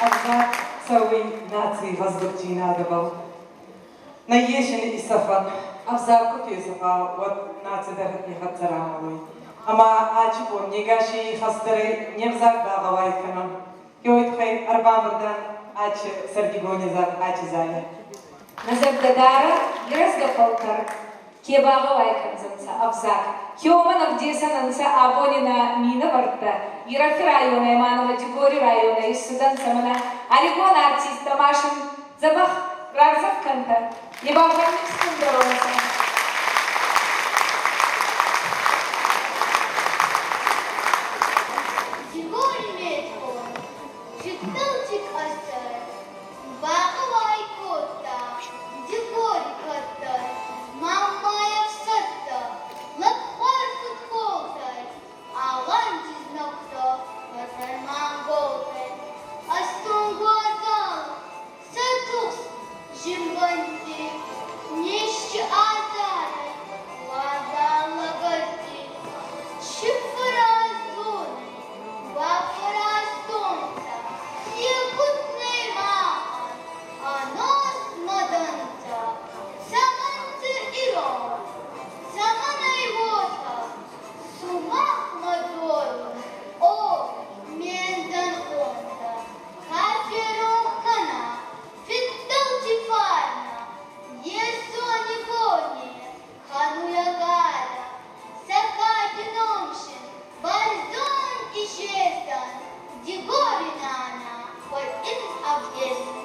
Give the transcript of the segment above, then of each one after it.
Ӕвзаг цӕуй наций гъӕздугдзийнадӕбӕл. Нӕййес ин исӕфӕн. Ӕвзаг ку фесӕфа, уӕд наци дӕр не хӕццӕ рамӕлуй. Ӕма ачи бон не гаси ихӕс дӕр ӕй не взаг багъӕуай кӕнун. Уой туххӕй ӕрбамбурд ан. Ачи Сардигони Ачи зале. Нӕ зӕрдӕдарӕ ирӕзгӕ фӕлтӕр ке багъӕуай кӕндзӕнцӕ ӕвзаг, ке уомӕн ӕвдесӕн ӕнцӕ абони нӕ минӕвӕрттӕ Ирӕфи районӕй ма Новодигори районӕй иссудӕнцӕ мӕнӕ ӕригон артисттӕ ма син дзӕбӕх рардзӕф кӕнтӕ, не ба фӕннифсгундӕр. Дигори медхон, фиддӕлти къӕсӕр, багъӕуай кодта Дигори кӕддӕр Маммай ӕфсӕдтӕ, лӕгхуар фудголтӕй, аланти знӕгтӕ тӕтӕр-манголтӕй. Ӕстонг уазал, сӕ тухст зинбӕнтти, незти азарӕй уазал лӕгӕтти чи фӕраздзонӕй, бафӕразтонцӕ, е махӕн ӕносмӕ дӕнцӕ. Цӕмӕн ирон, цӕмӕн ӕй уотӕ, сумахмӕ дзорун, о, ме нзӕнхонтӕ, ка феронх кӕна фиддӕлти фарнӕ, е исонибони кӕнуй ӕгадӕ, сӕ кади ном син бӕрзонд исесӕн, Дигори нана, уӕд ин ӕвдесӕн.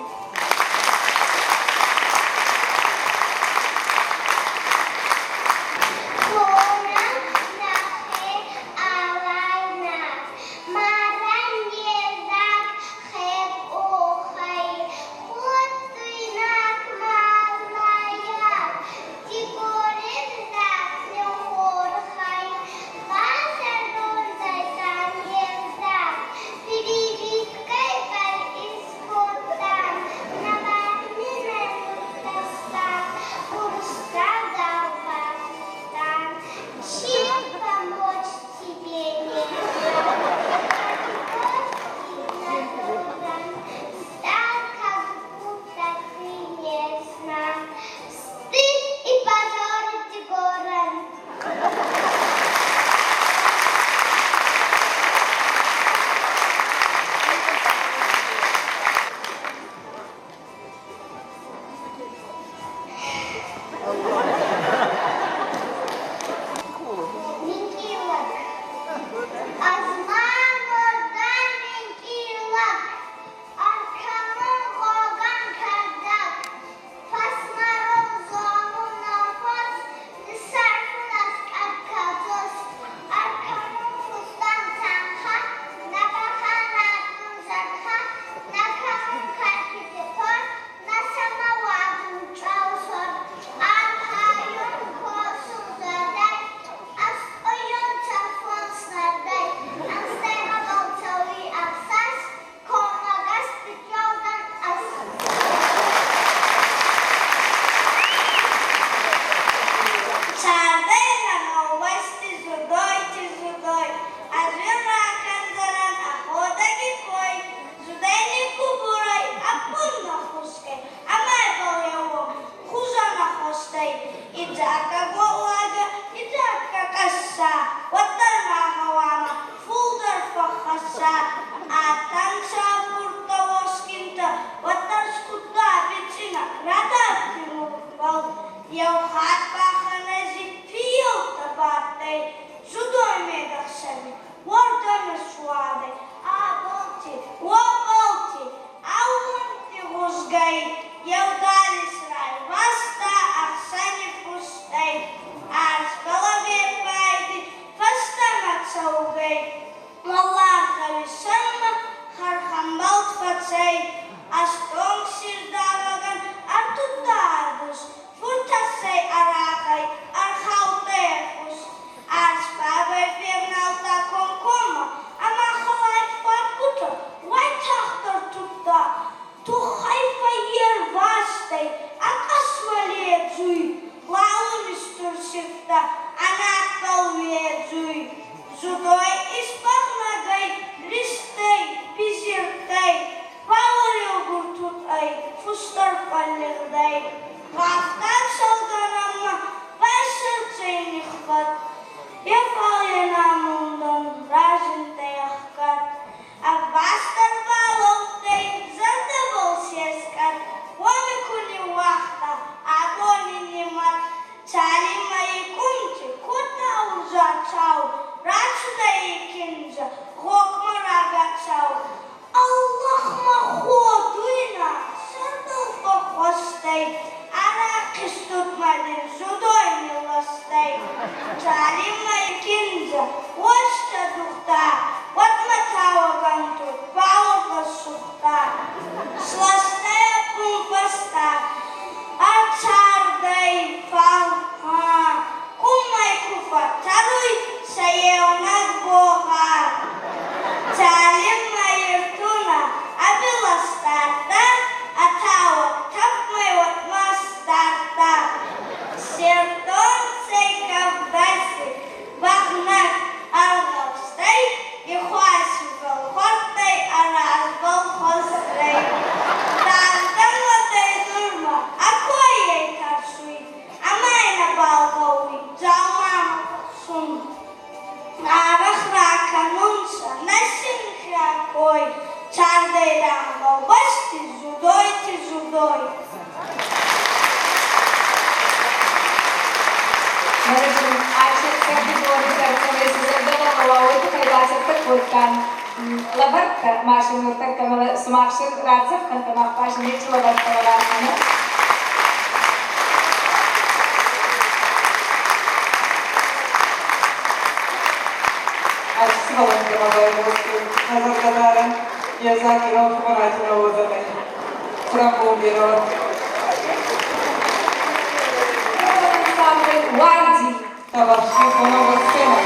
Хонӕн нӕхе алайнаг, марӕн не взаг хе къохӕй, ходуйнаг малайаг, Дигори взаг не хорхӕй, базӕрондӕй не взаг, прививкӕй бал искодтан, нӕ бӕрни нӕ ниттастан, уруссагау базудтан. Чем помочь тебе не Стал, как будто ты не с нам. Стыд и позор, Дигоран. Минкъий лӕг. Ӕз ма уодзӕн минкъий лӕг, ӕркӕнун гъогӕн кӕрдӕг, фӕсмӕрун зонун нӕ фос, ниссӕрфун ӕскъӕт кӕдзос, ӕркӕнун фустӕн цӕнхӕ, нӕ бӕхӕн раттун зӕнхӕ, нӕ кӕнун кӕркити хъор, нӕ сӕмӕ уадзун чъеу сор, архайун, косун зӕрдӕй, ӕскъуйунцӕ фонс нардӕй, ӕнзтӕй мӕбӕл цӕуй 60, коммӕгӕс биццеу дӕн ӕз. Цардӕй нӕ гъӕубӕсти Зудойти Зудой, ӕз уин ракӕндзӕнӕн ӕ ходӕги кой. Зудӕй никкубурӕй, ӕппун нӕ хусгӕй, ӕма ибӕл еу хузӕ нӕ хуӕстӕй. Идзаг голлагӕ, идзаг къӕсса, уӕддӕр ма гъӕуама фулдӕр фӕххӕсса. Адтӕнцӕ ӕ фурттӕ уосгинтӕ, уӕддӕр скудта бицъинӕг радавти мулкбӕл. Еу хатт ба хӕнӕзи фиййӕуттӕ бадтӕй, Зудой медӕхсӕви уордӕмӕ суадӕй, аболти, уобӕлти, аууӕнтти гъузгӕй, еу далис райвазта ӕхсӕни фустӕй. Арсбӕл ӕвеппайди фӕстӕмӕ цӕугӕй, Уӕллаг гъӕуи сӕрмӕ хӕрхӕмбӕлд фӕцӕй. Ӕстонг сирдавӕгӕн ӕртудта ӕ дус, фуртӕссӕй ӕ рагъӕй ӕрхаудтӕй ӕ фус. Арс бабӕй февналдта комкоммӕ ӕма хӕлай фадгутӕ уайтагъддӕр тудта. Туххӕй фӕййервазтӕй. кодтан лӕвӕрттӕ, ма син нуртӕккӕ сумах радзӕф кӕнтӕ, мах ба син неци лӕвӕрттӕ лӕвар кӕнӕн. Ӕз сувӕллӕнттӕмӕ байгъустон, мӕ зӕрдӕдарӕн, е дзаг ирон хабарати нӕ уодзӕнӕй. Цӕрӕнбон берӕ уӕд. Ансамбль «Уарди». Товарищи фоновая сцена.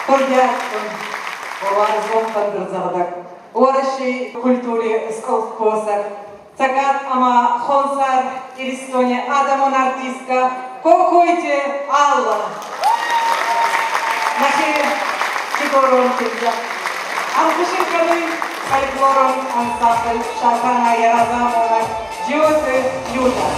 Курдиаттон уарзон фӕндырдзӕгъдӕг, Уӕрӕсей культури скъолт косӕг, Цӕгат ӕма Хонсар Иристони адӕмон артисткӕ Кокойти Алла. Нӕхе дигорон кизгӕ. Ӕнхус ин кӕнуй фольклорон ансамбль «Сатана» йӕ разамонӕг Джиоты Юля.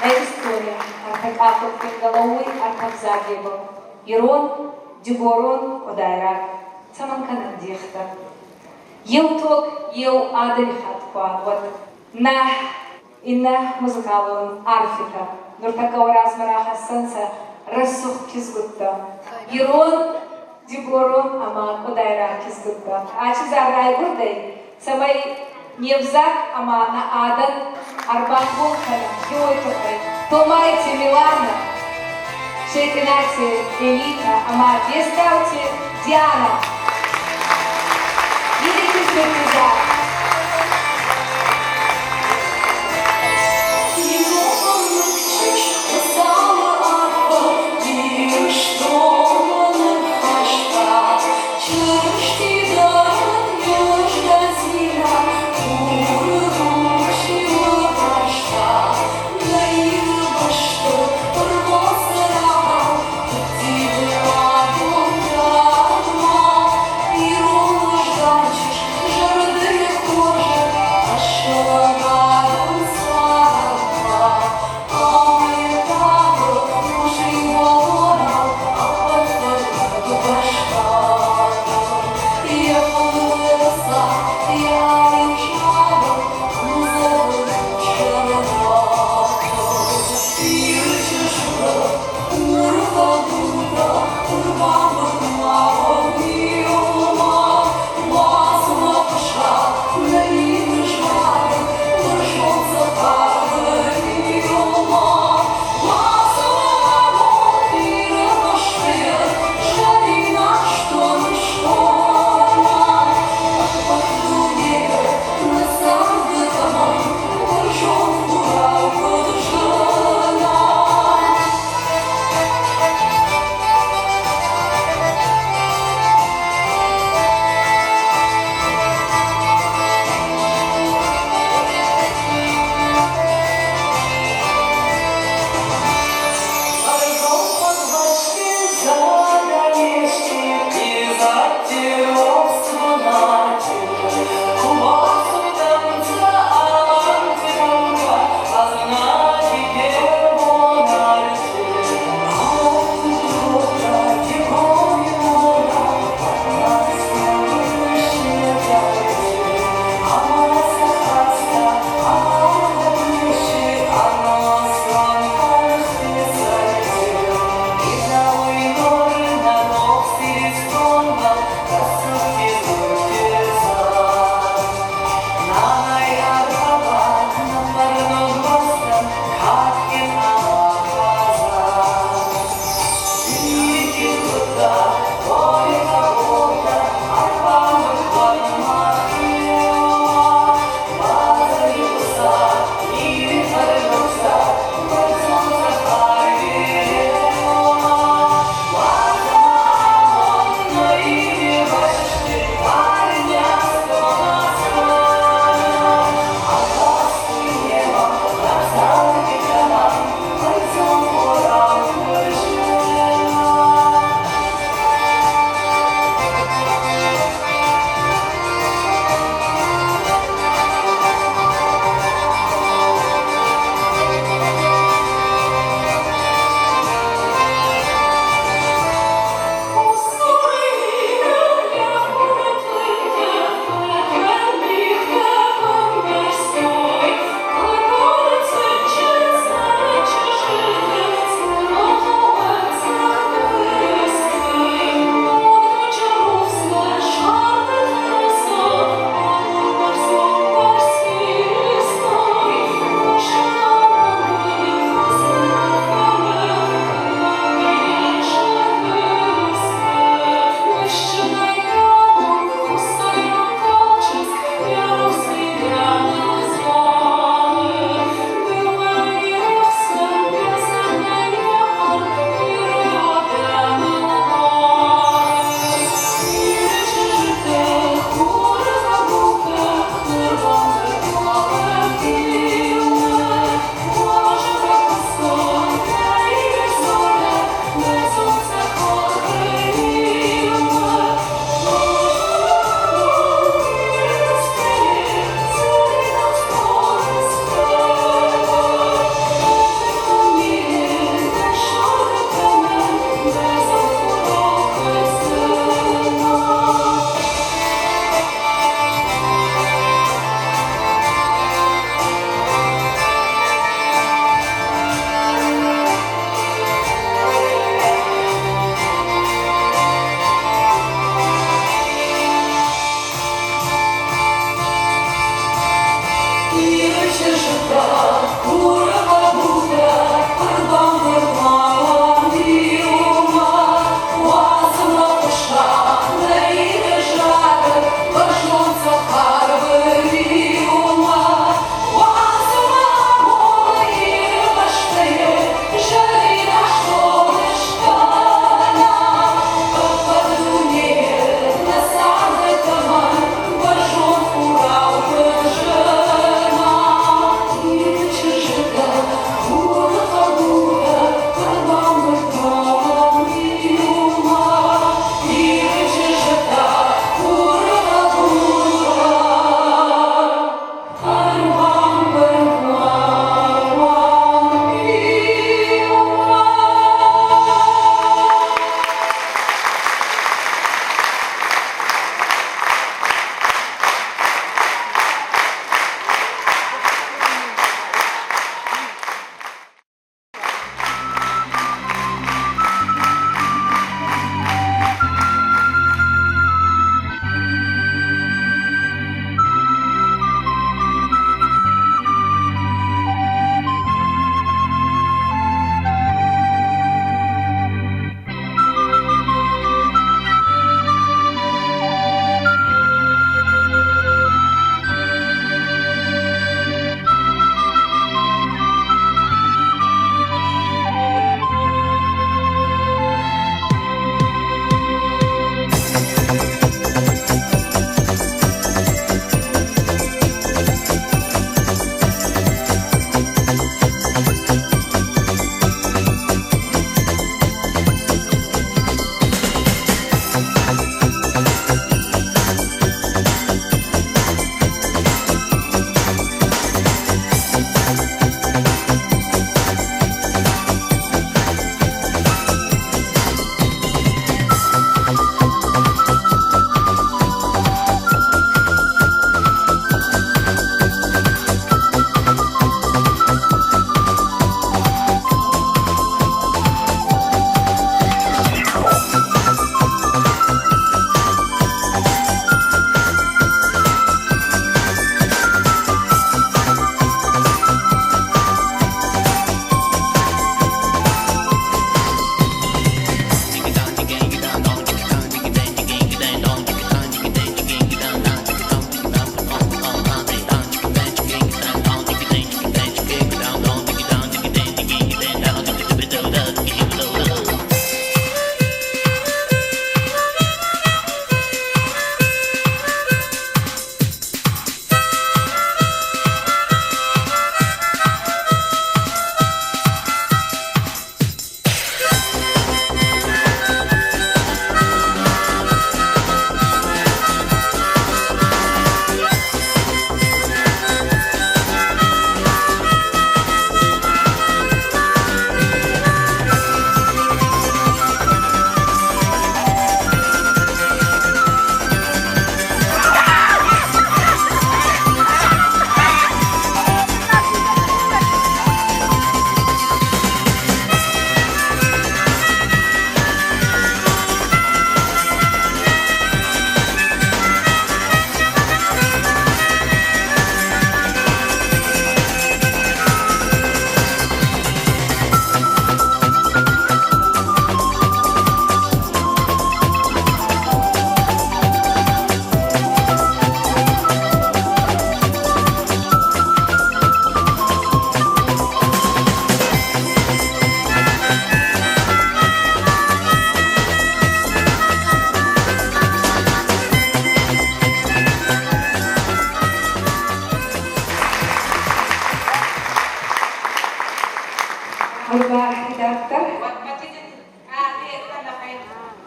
Нӕ Иристони ӕртӕ къахуӕггӕнгӕ лӕууй ӕртӕ взагебӕл: ирон, дигорон, къудайраг. Цӕмӕн кӕнӕн дехтӕ? Еу тог, еу адӕмихатт ку ан, уӕд нӕ иннӕ музыкалон арфитӕ нуртӕккӕ уӕ размӕ рахӕссӕнцӕ рӕсугъд кизгуттӕ. Ирон, дигорон ӕма къудайраг кизгуттӕ. Ачи зар райгурдӕй, цӕмӕй не взаг ӕма нӕ адӕн ӕрбангом кӕнӕн хеуой туххӕй. Томайти Милана, Шетинати Элита ӕма Бестаути Диана. Ири кизгутти зар. Нур ба идарддӕр.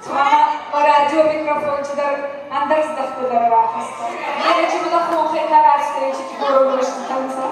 Цума ма радиомикрофон чидӕр ӕндӕр здӕхтӕ дӕр рахаста. Берӕ чумӕ хонхӕй ка рацудӕй, чи дигорон рӕститӕнцӕ.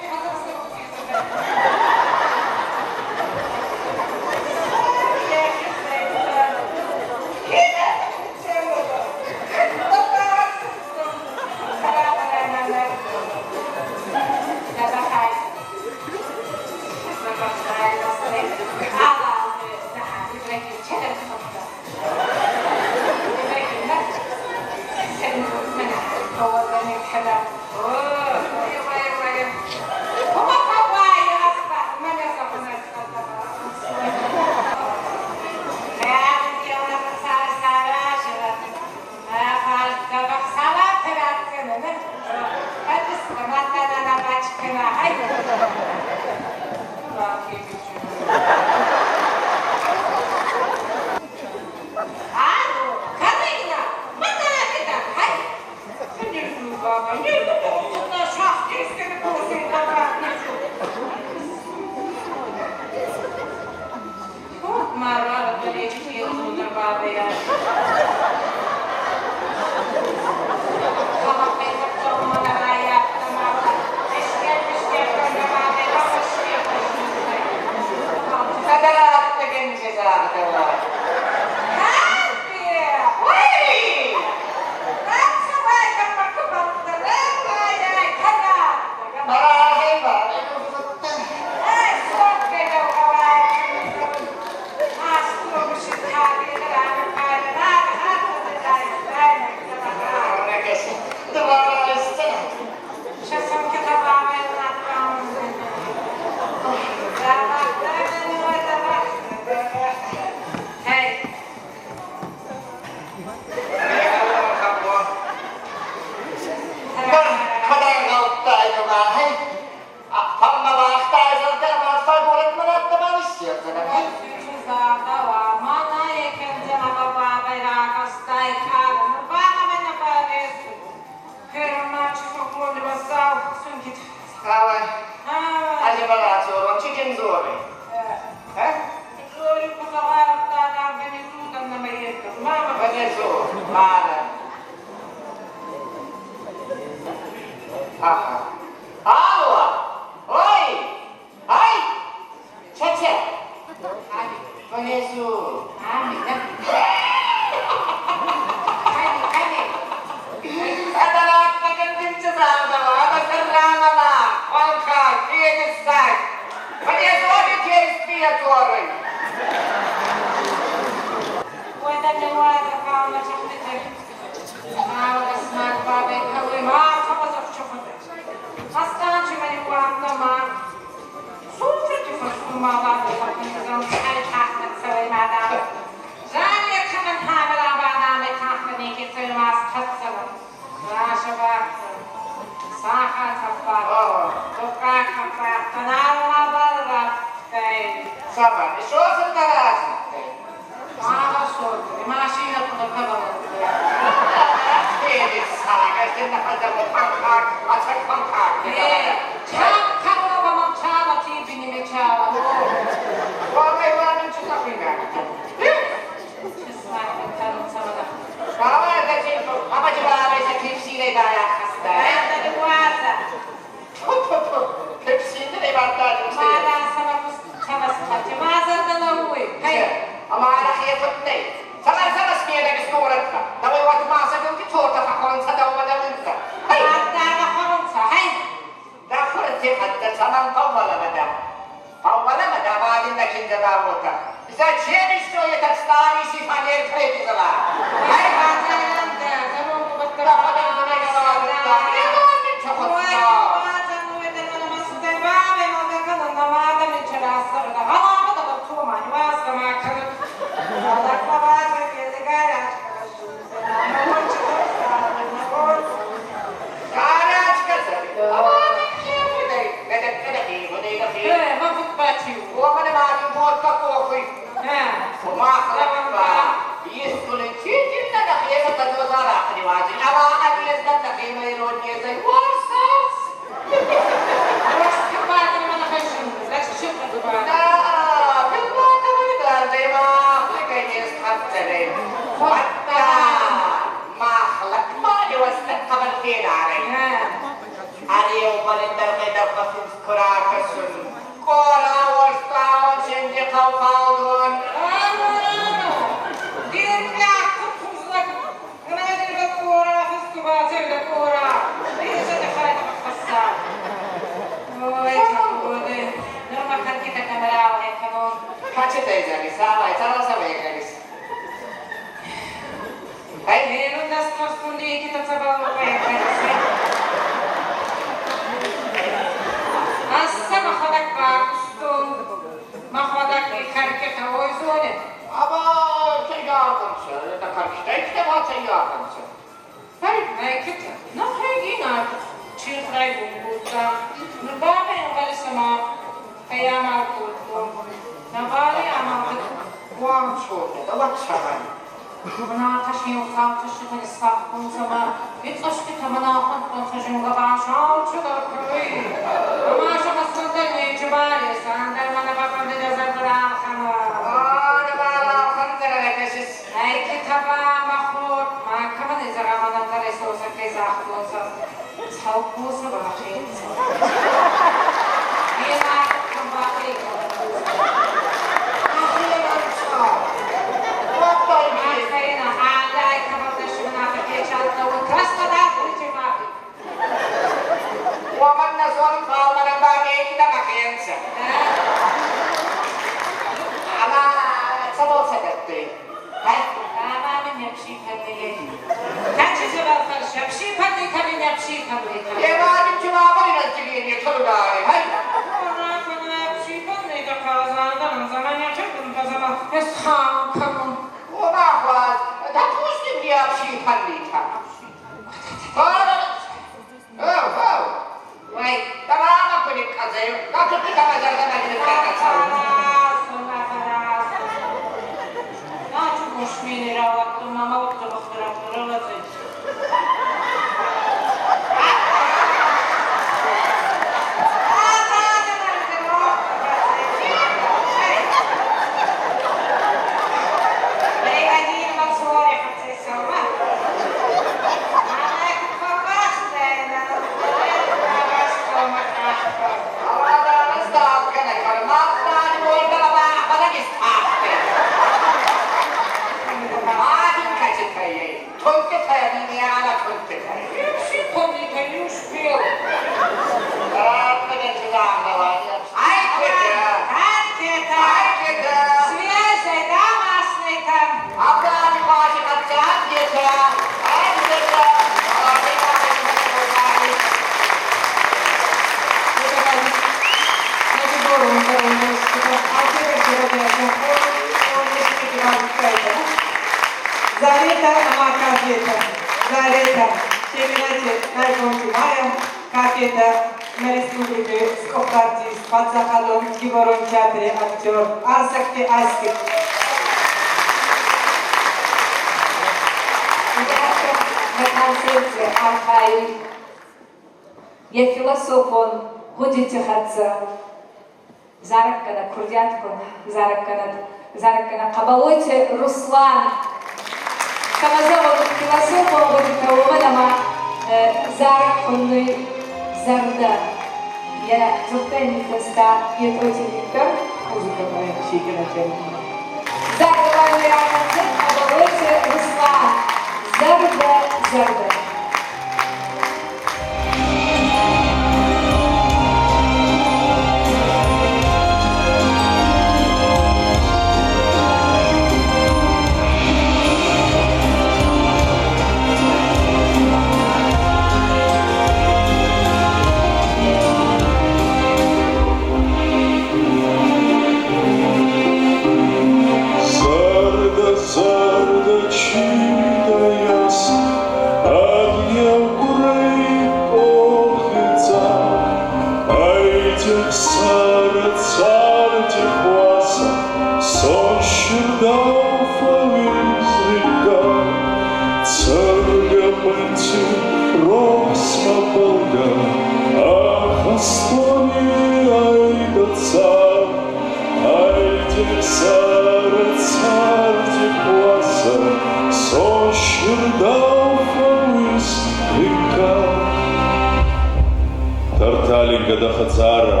Талингӕ дӕ хӕдзарӕ,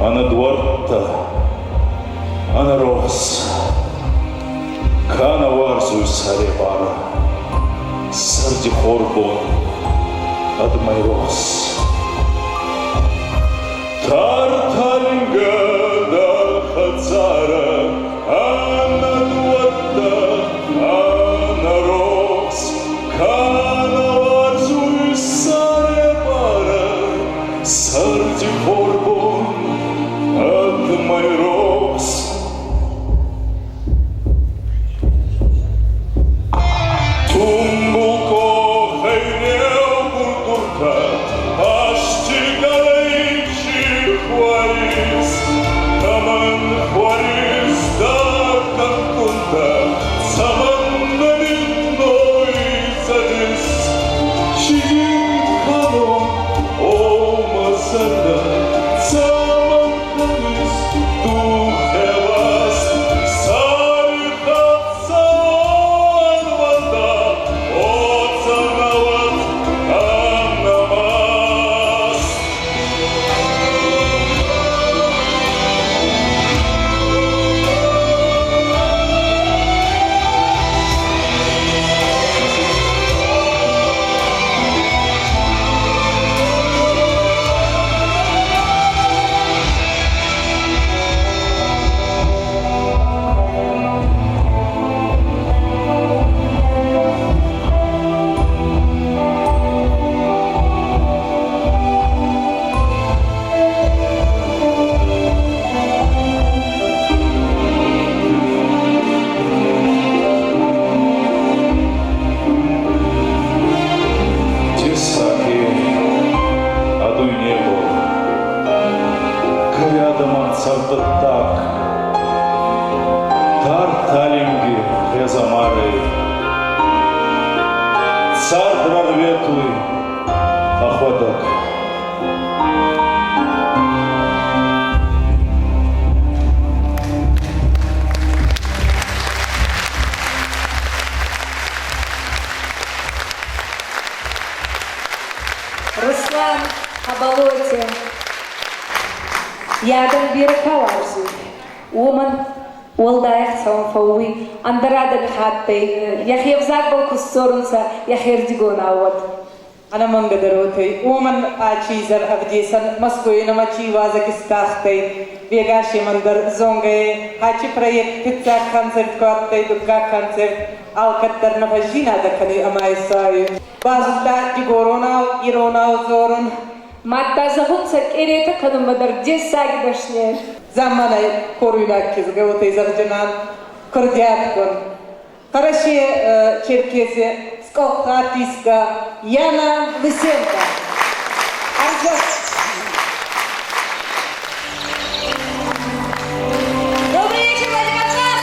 ӕнӕ дуӕрттӕ, ӕнӕ рохс. Ка нӕ уарзуй сӕребарӕ, сӕрди хорбон ӕд мӕйрохс. Тар талингӕ дӕ хӕдзарӕ, ӕнӕ дуӕрттӕ, ӕнӕ рохс. Ка нӕ уарзуй сӕребарӕ, сӕрди хорбон ӕд мӕйрохс. Тумбул къохӕй еугур дуртӕ астигӕй чи хуӕрис, кӕмӕн хуӕрис дӕ кӕркунтӕ, цӕмӕннӕ нинной цӕдис? Чи дин кӕнон, о мӕ зӕрдӕ, цӕмӕн кӕнис ду хеваст? Сари хӕццӕ ӕнвӕндӕ, о цӕнӕуӕт ӕнӕмаст. Дессаги а дуйнебӕл кӕй адӕмӕн царддӕттӕг, тар талинги гъезӕмарӕй цард рарветуй ӕхуӕдӕг. Руслан Абалоти йӕ адӕм берӕ ка уарзуй, уомӕн уӕлдай ӕхцӕуӕн фӕууй ӕндӕр адӕмихаттӕй йӕхе ӕвзагбӕл ку сдзорунцӕ, йӕхердигонау уӕд. Ӕнӕмӕнгӕдӕр уотӕй. Уомӕн ачи изӕр ӕвдесӕн Москвай нӕмӕ чи иуазӕг истахтӕй, вегасемӕн дӕр зонгӕ ачи проект фиццаг концерт ку адтӕй, дуккаг концерт алкӕддӕр нӕ фӕззийнадӕ кӕнуй ӕма исуайуй. Базудта дигоронау, иронау дзорун. Мадта зӕгъунцӕ къеретӕ кӕнунмӕ дӕр дессаги дӕсни. Замманай коруйнаг кизгӕ уотӕ зӕгъдзӕнӕн курдиатгун. Хороше Черкесы артистка Яна Лысенко. Добрый вечер, Владикавказ!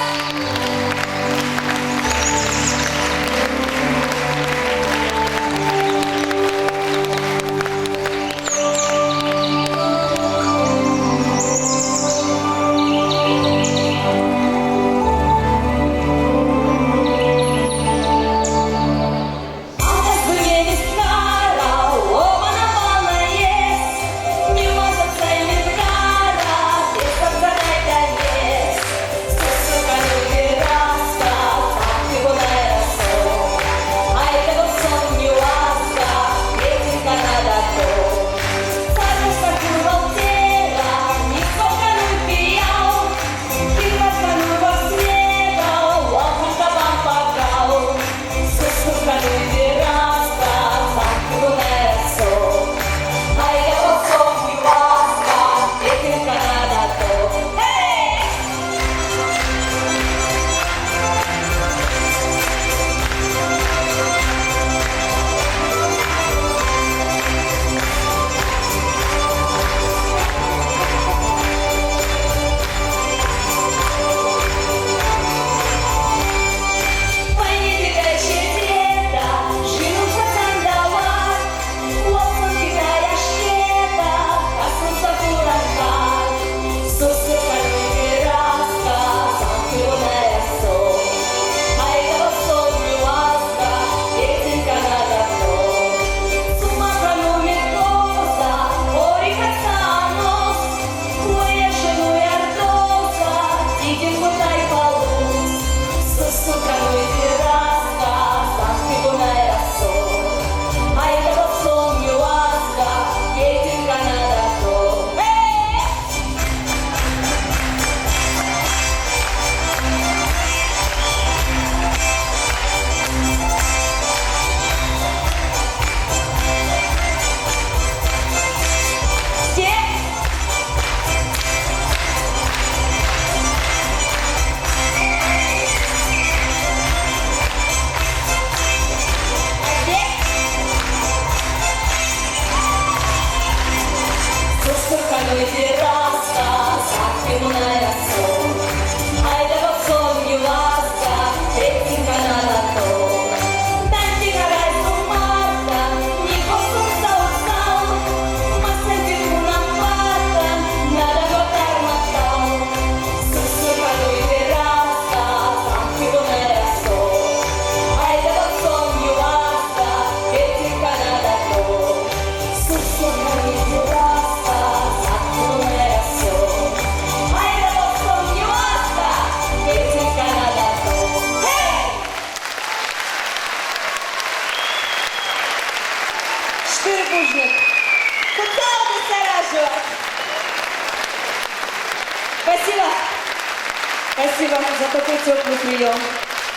за такой теплый прием.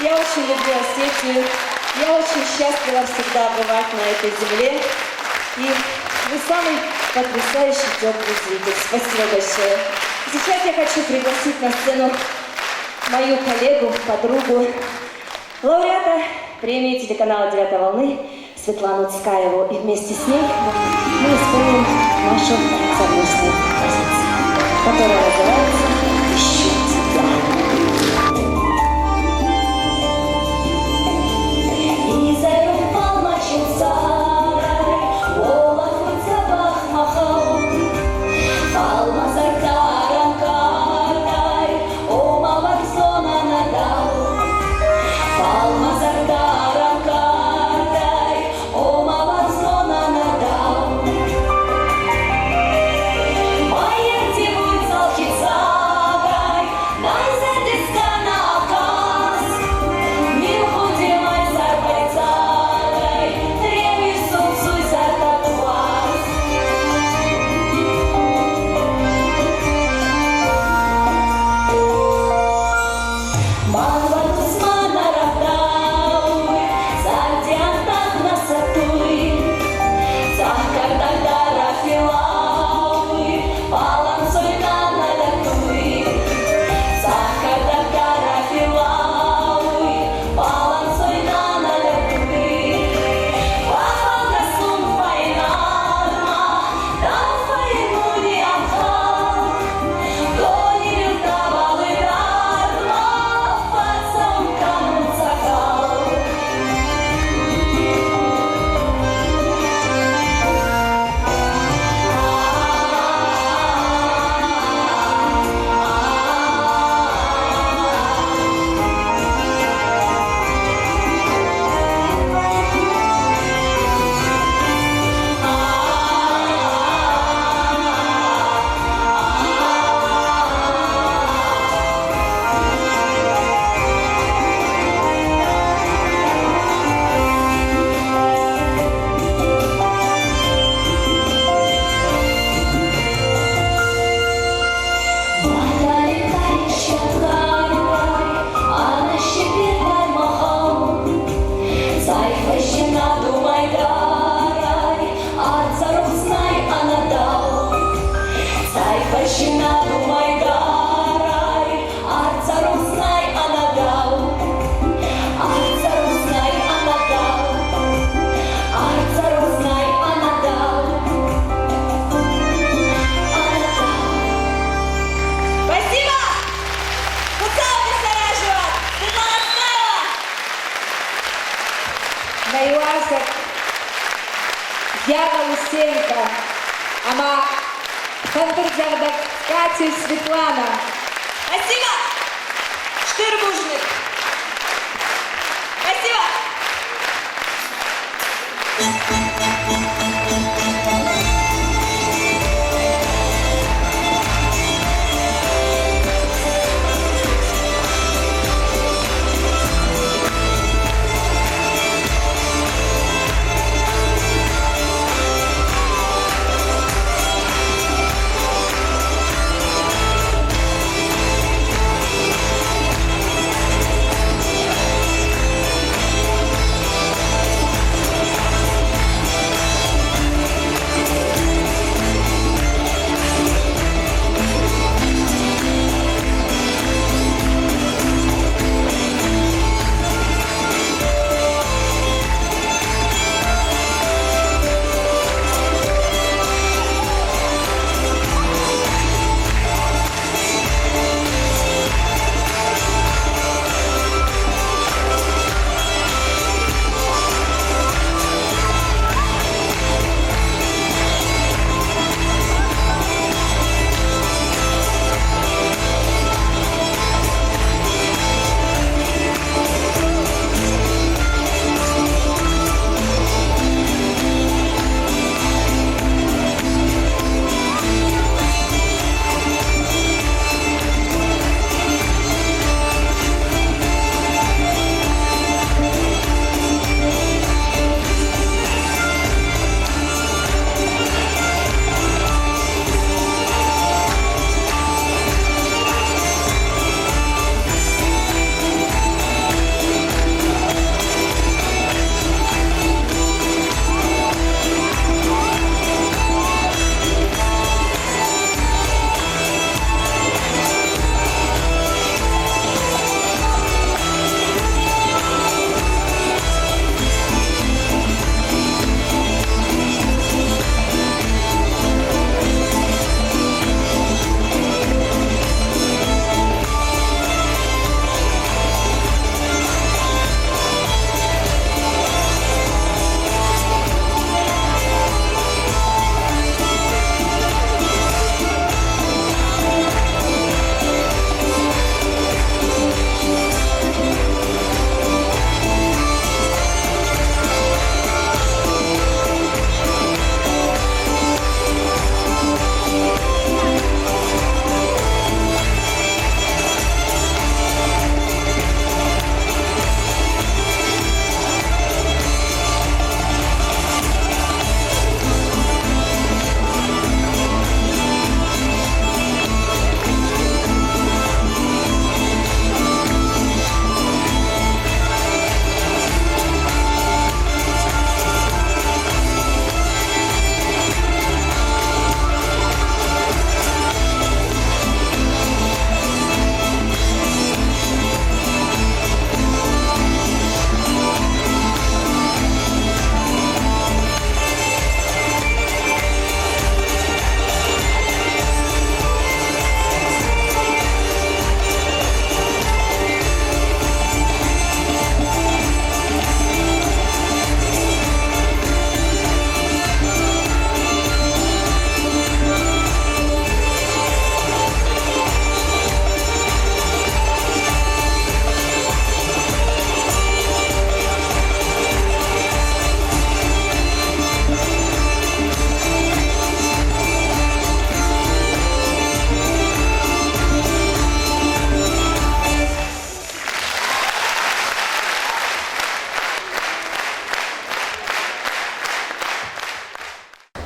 Я очень люблю Осетию. Я очень счастлива всегда бывать на этой земле. И вы самый потрясающий теплый зритель. Спасибо большое. Сейчас я хочу пригласить на сцену мою коллегу, подругу, лауреата премии телеканала «Девятой волны» Светлану Цкаеву. И вместе с ней мы исполним нашу совместную композицию, которая называется «Ищу тебя». Спасибо! Светлана Цкаева! Нӕ Яна Лысенко, ӕмӕ фӕндырдзӕгъдӕг Катя Светлана. Спасибо! Штырбужник! Спасибо!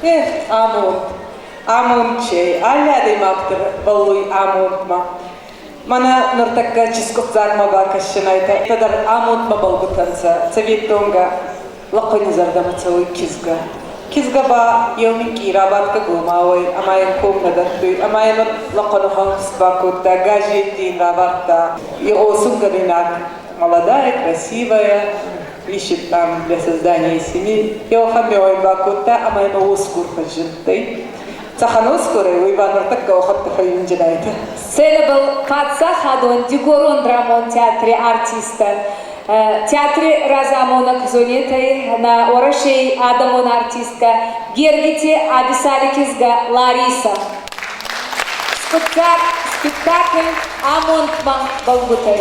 Эх, амонд, амондчӕй, алли адӕймаг дӕр бӕллуй амондмӕ. Мӕнӕ нуртӕккӕ чискъупдзагмӕ бакӕсдзӕнайтӕ, дӕр амондмӕ бӕлгутӕ нцӕ, цӕветтонгӕ лӕхъуӕни зӕрдӕмӕ цӕуй кизгӕ. Кизгӕ ба еу минкъий рабадгӕ гомауӕй ӕма ин ком нӕ дӕттуй, ӕма ин лӕхъуӕн гъӕлст бакодта, газетти ин равардта. Игъосунгӕнуйнаг молодая, красивая, ищет там для создания семьи. Еуӕхӕн меуӕ бакодта ӕма имӕ уосгур фӕззиндтӕй. Цӕхӕн уосгурӕй, уой ба нуртӕккӕ уӕхӕдтӕ фӕййиндзинайтӕ. Сценӕбӕл паддзахадон Дигорон драмон театри артисттӕ, театри разамонӕг Зонетӕй нӕ Уӕрӕсей адӕмон артисткӕ Гергити Абисали кизгӕ Лариса. Спектакль «Амондмӕ бӕлгутӕй».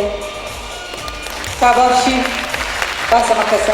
Кабавши, басамакаса.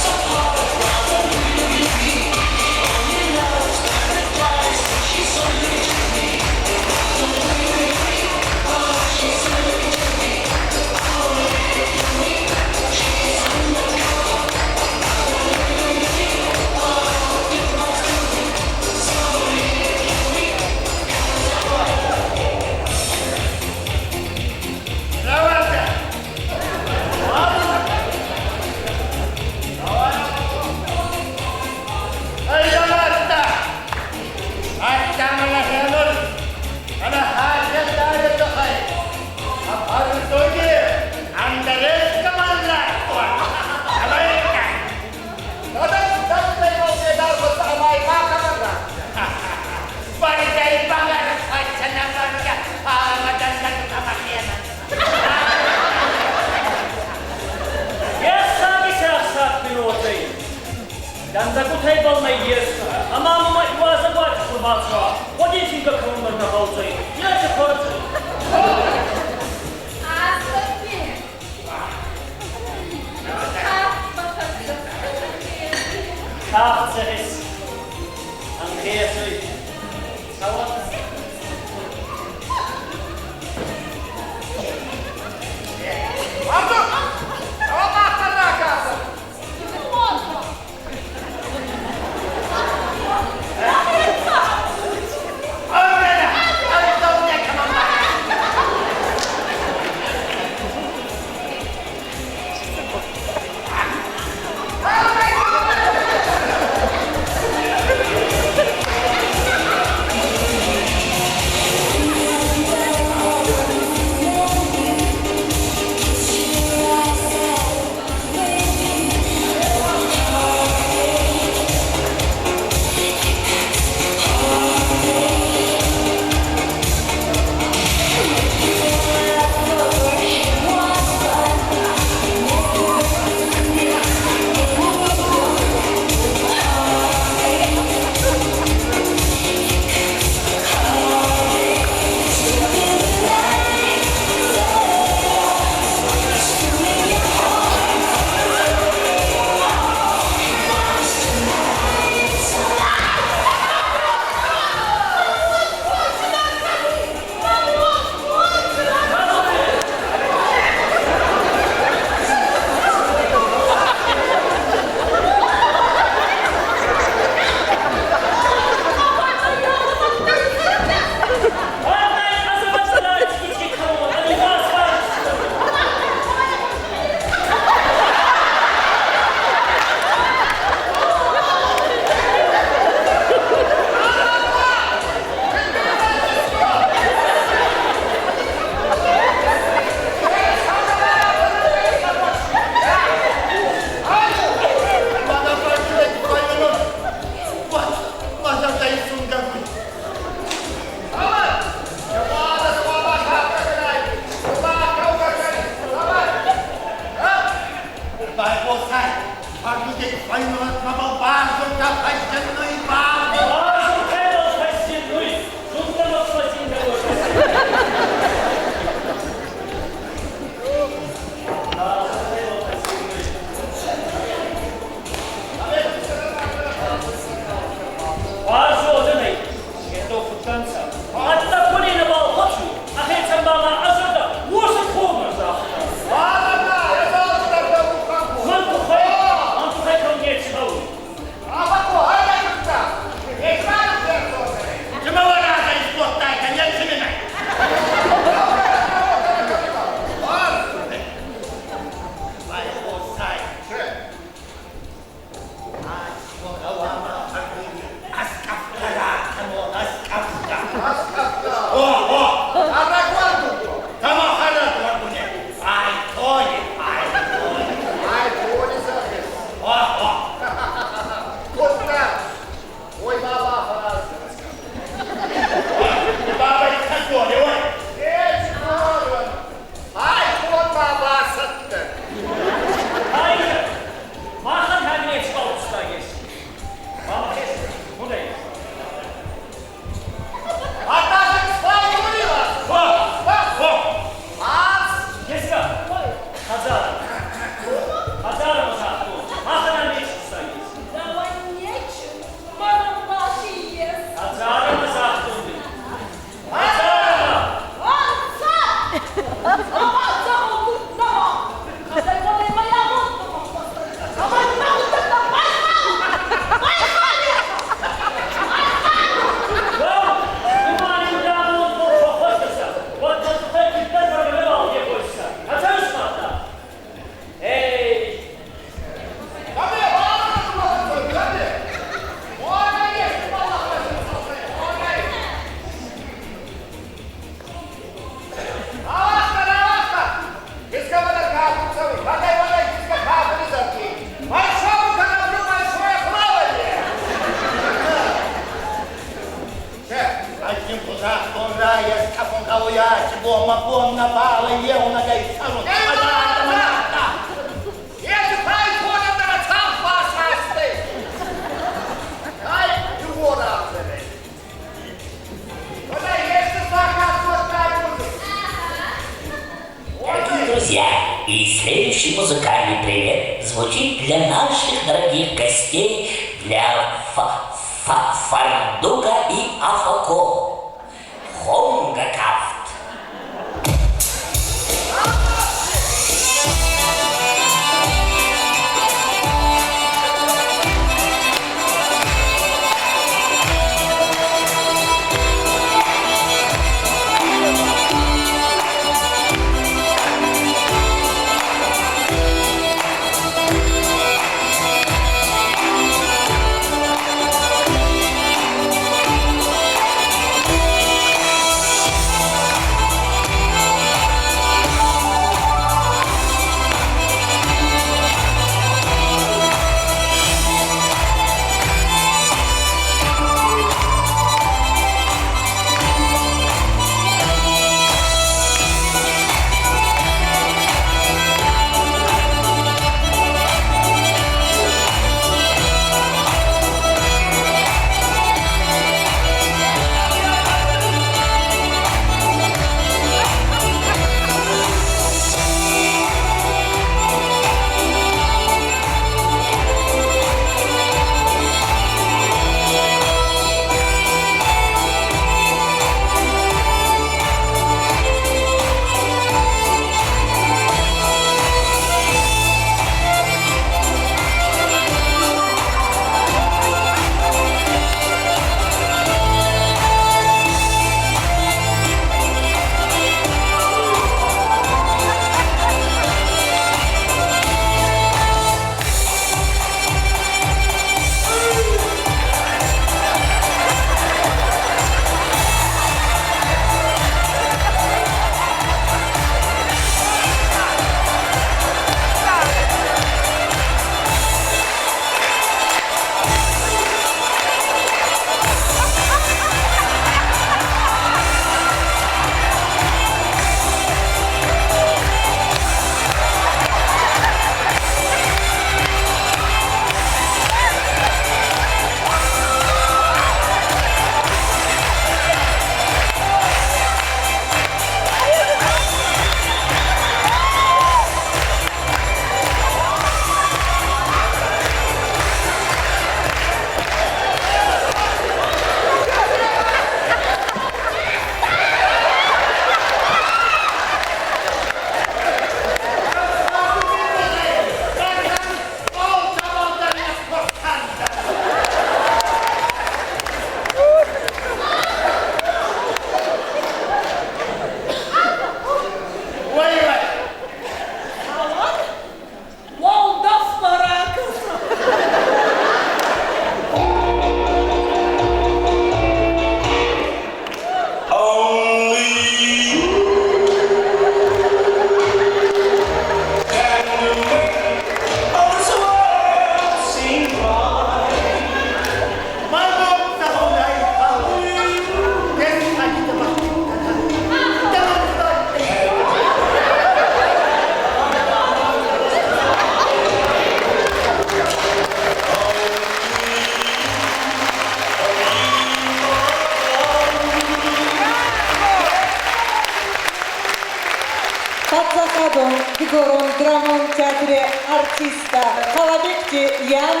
Ян,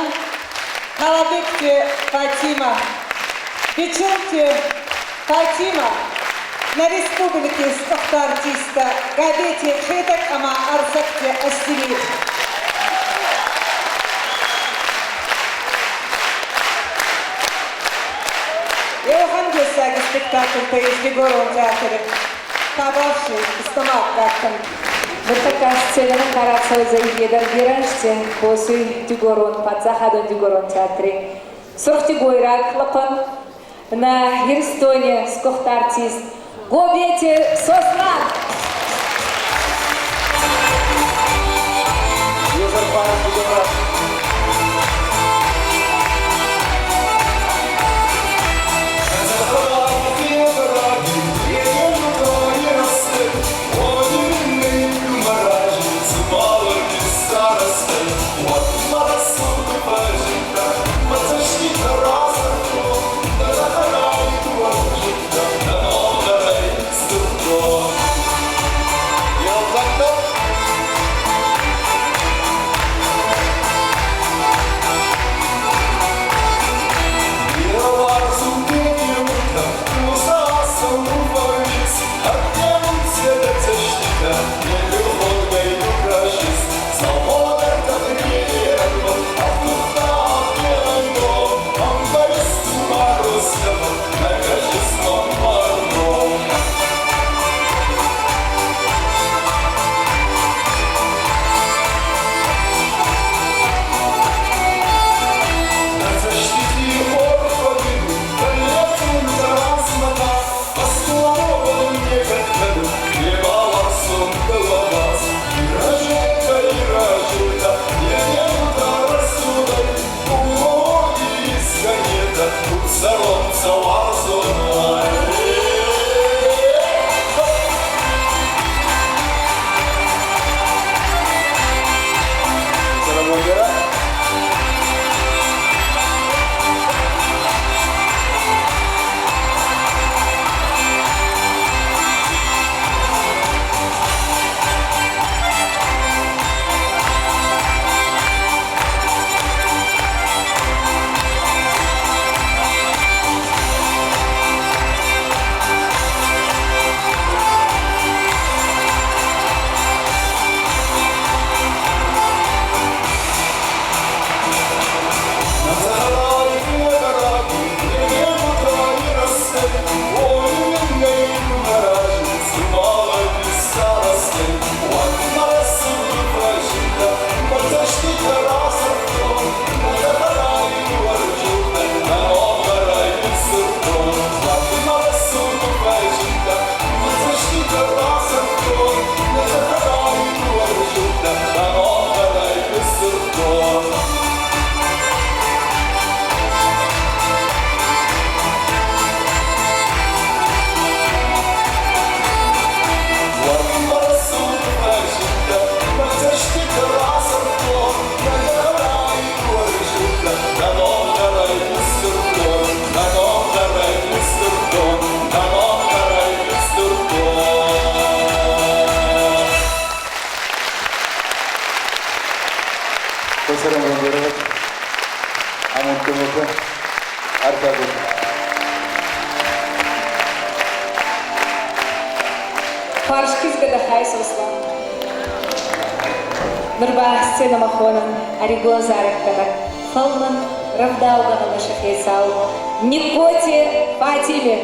Хъалабегти Фатимӕ, Бичилти Фатимӕ, нӕ республики сгуыхт артисттӕ Габети Хетӕг ӕмӕ Арсӕгти Астемир. Еуӕхӕн дессаги спектакльтӕ ес Дигорон театри. Табӕфси, стомаккагтӕн. Ныртӕккӕ сценӕмӕ ка рацӕудзӕй, е дӕр берӕ ӕнзти косуй Дигорон паддзахадон Дигорон театри. Сурхдигойраг лӕхъуӕн нӕ Иристони сгуыхт артист Гобети Сослан. Хуарз кизгӕ дӕ хай, Сослан. Нур ба сценӕмӕ хонӕн ӕригон зарӕггӕнӕг, фӕлмӕн рӕвдаугӕ гъӕлӕси хецау Нигкоти Фатими.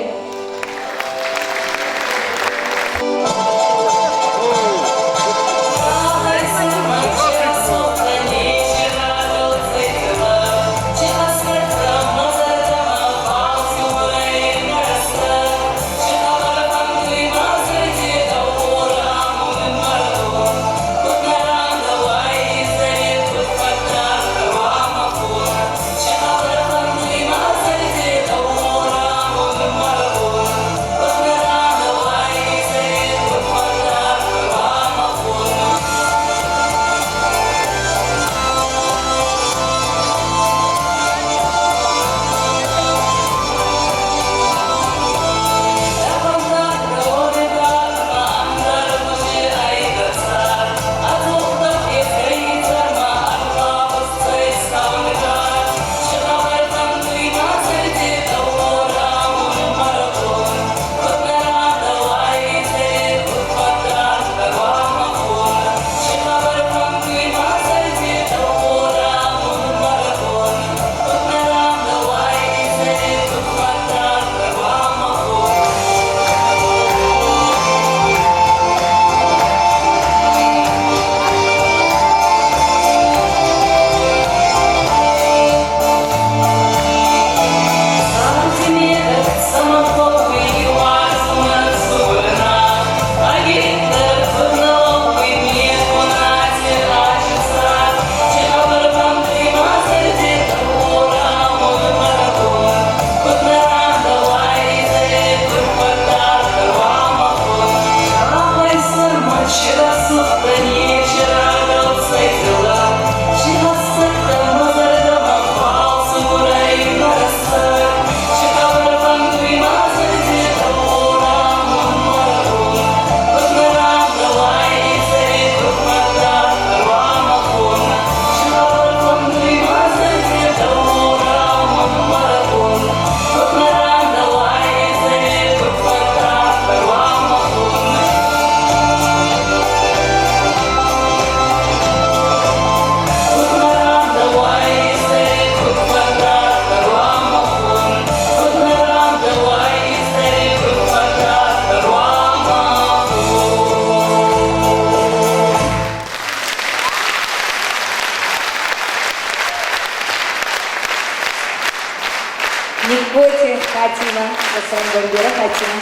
Нигкоти Фатимӕ, Сӕнгӕргера Фатимӕ.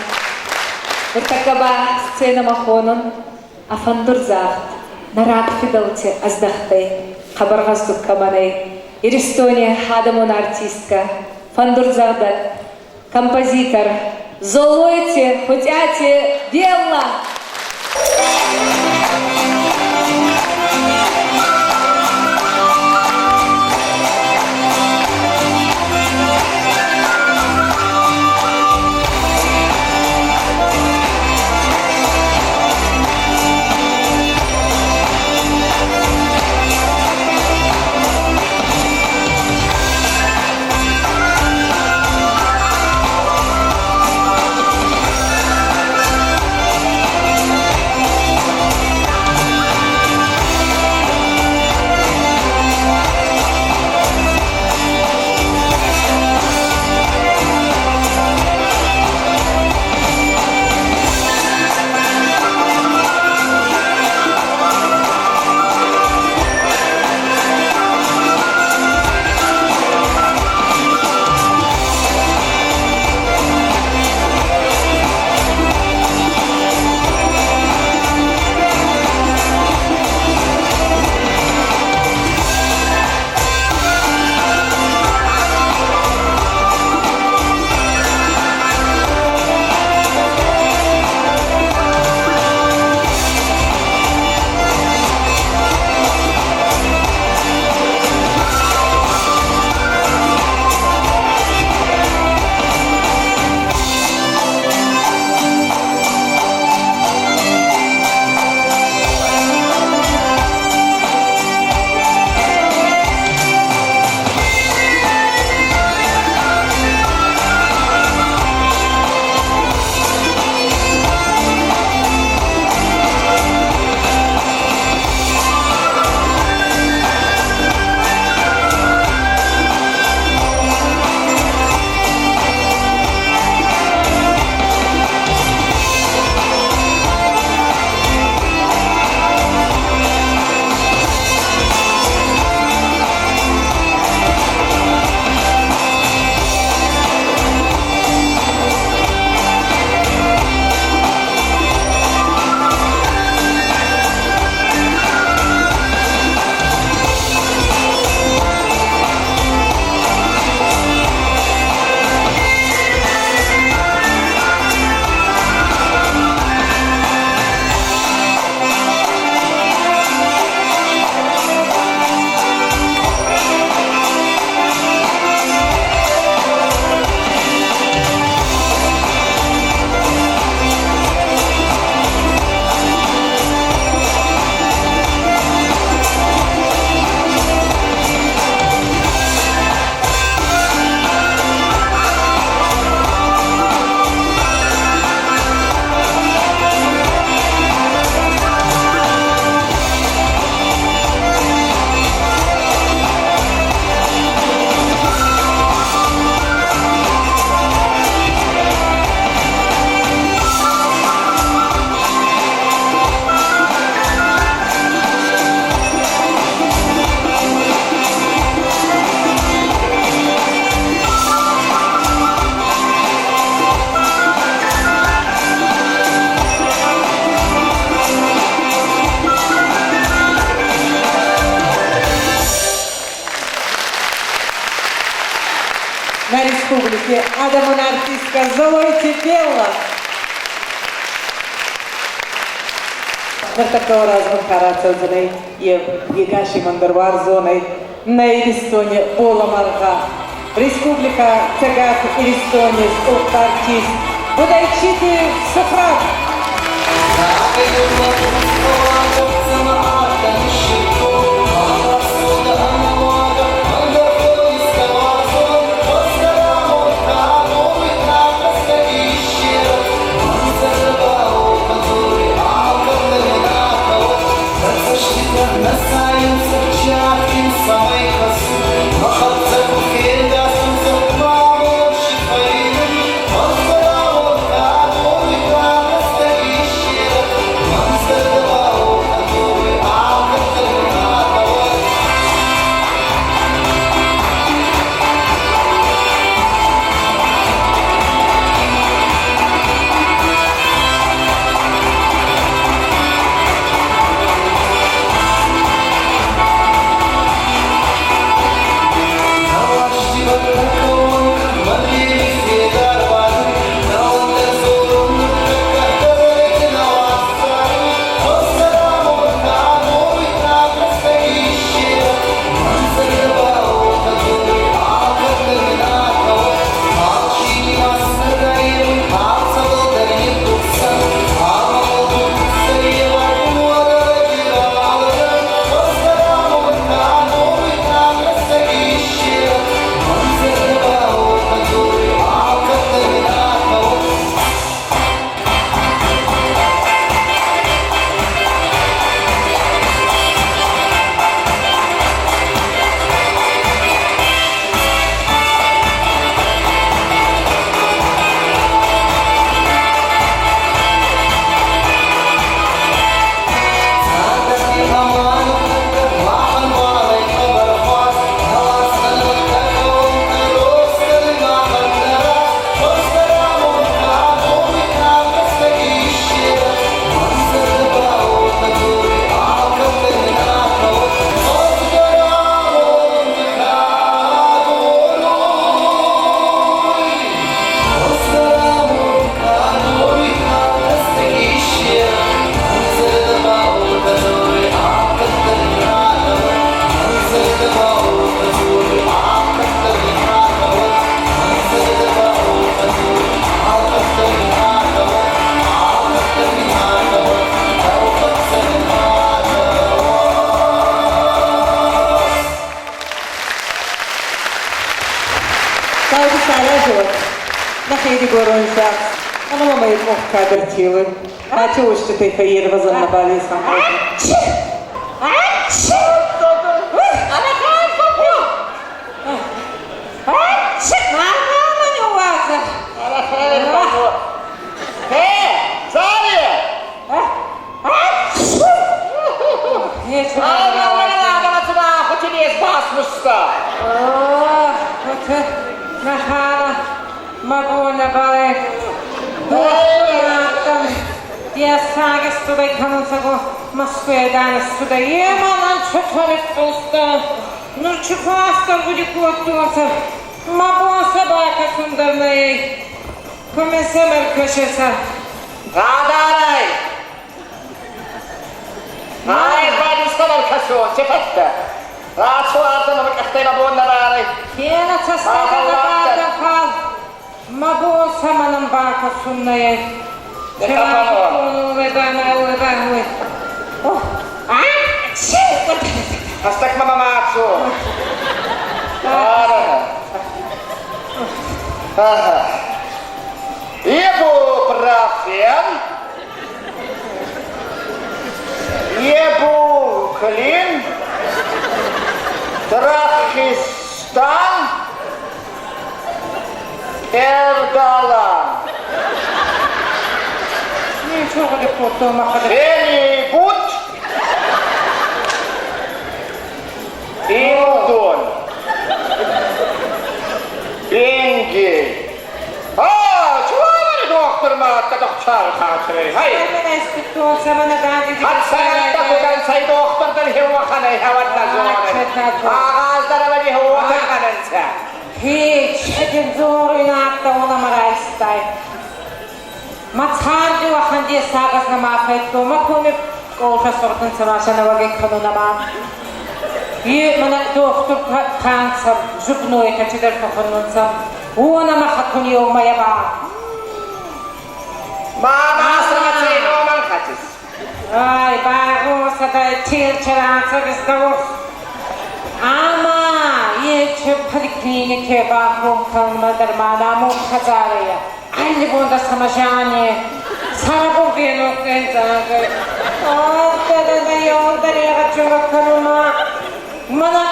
Нуртӕккӕ ба сценӕмӕ хонун а фӕндурдзагъд нӕ рагфидӕлти ӕздӕхтӕй хъӕбӕр гъӕздуг кӕмӕн ӕй, Иристони адӕмон артисткӕ, фӕндурдзӕгъдӕг, композитор Золойти Хутъяти Белла. На республике адӕмон артисткӕ Золойти Белла. Ныртӕккӕ уӕ размӕ рацӕудзӕнӕй егасимӕн дӕр уарзонӕй нӕ Иристони Бола Республика Цӕгат Иристони сгуыхт артист Будайчити Сухраб. Саразы нӕхи дигорон сиахс, ӕма мӕмӕ и къох кадӕр телуй. Ачи уститӕй фӕййервӕзӕн нӕбал ес. Радарай! Ай, бадустамар кӕсон, се фӕстӕ. Рацу ардӕм ӕмӕ къӕхтӕй мӕ бон нӕ барай. Мӕ бон цӕмӕн бакӕсун нӕй. Хӕстӕгмӕ мӕ ма ацу. Ага. Ибупрофен, ибуклин, Трахистан, Эрдалан. Фенибут, Илдон, Бенгель. А, чего доктор матка доктор хатри. Хай. Ай, байгуулсатай тилчэраацагыстагур. Ама, ече поликлинике бахун калмадармана мухазария. Алли бонда самажане. Сарабо вено кензанга. Алтада йолдарега чугаканума. Мана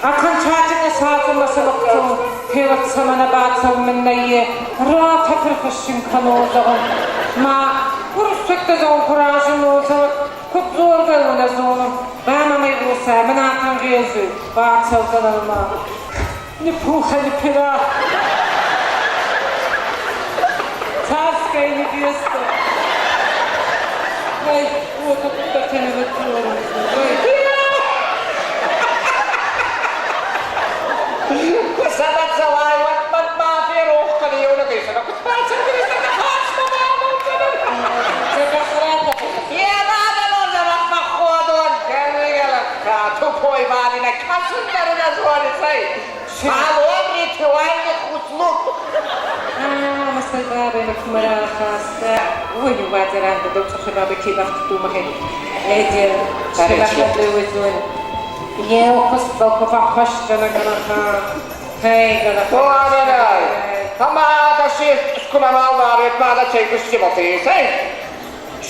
окончательно сразу масалакту хеват самана бацал миннайе рата фырфышин канозагын. Ма урусакта зон куражын озагын. Кутзорга зону. Бама руса манатан резу бацал заналма. Ни пуха, ни пера. Царская невеста. Ой, вот тут такая вот. Ой.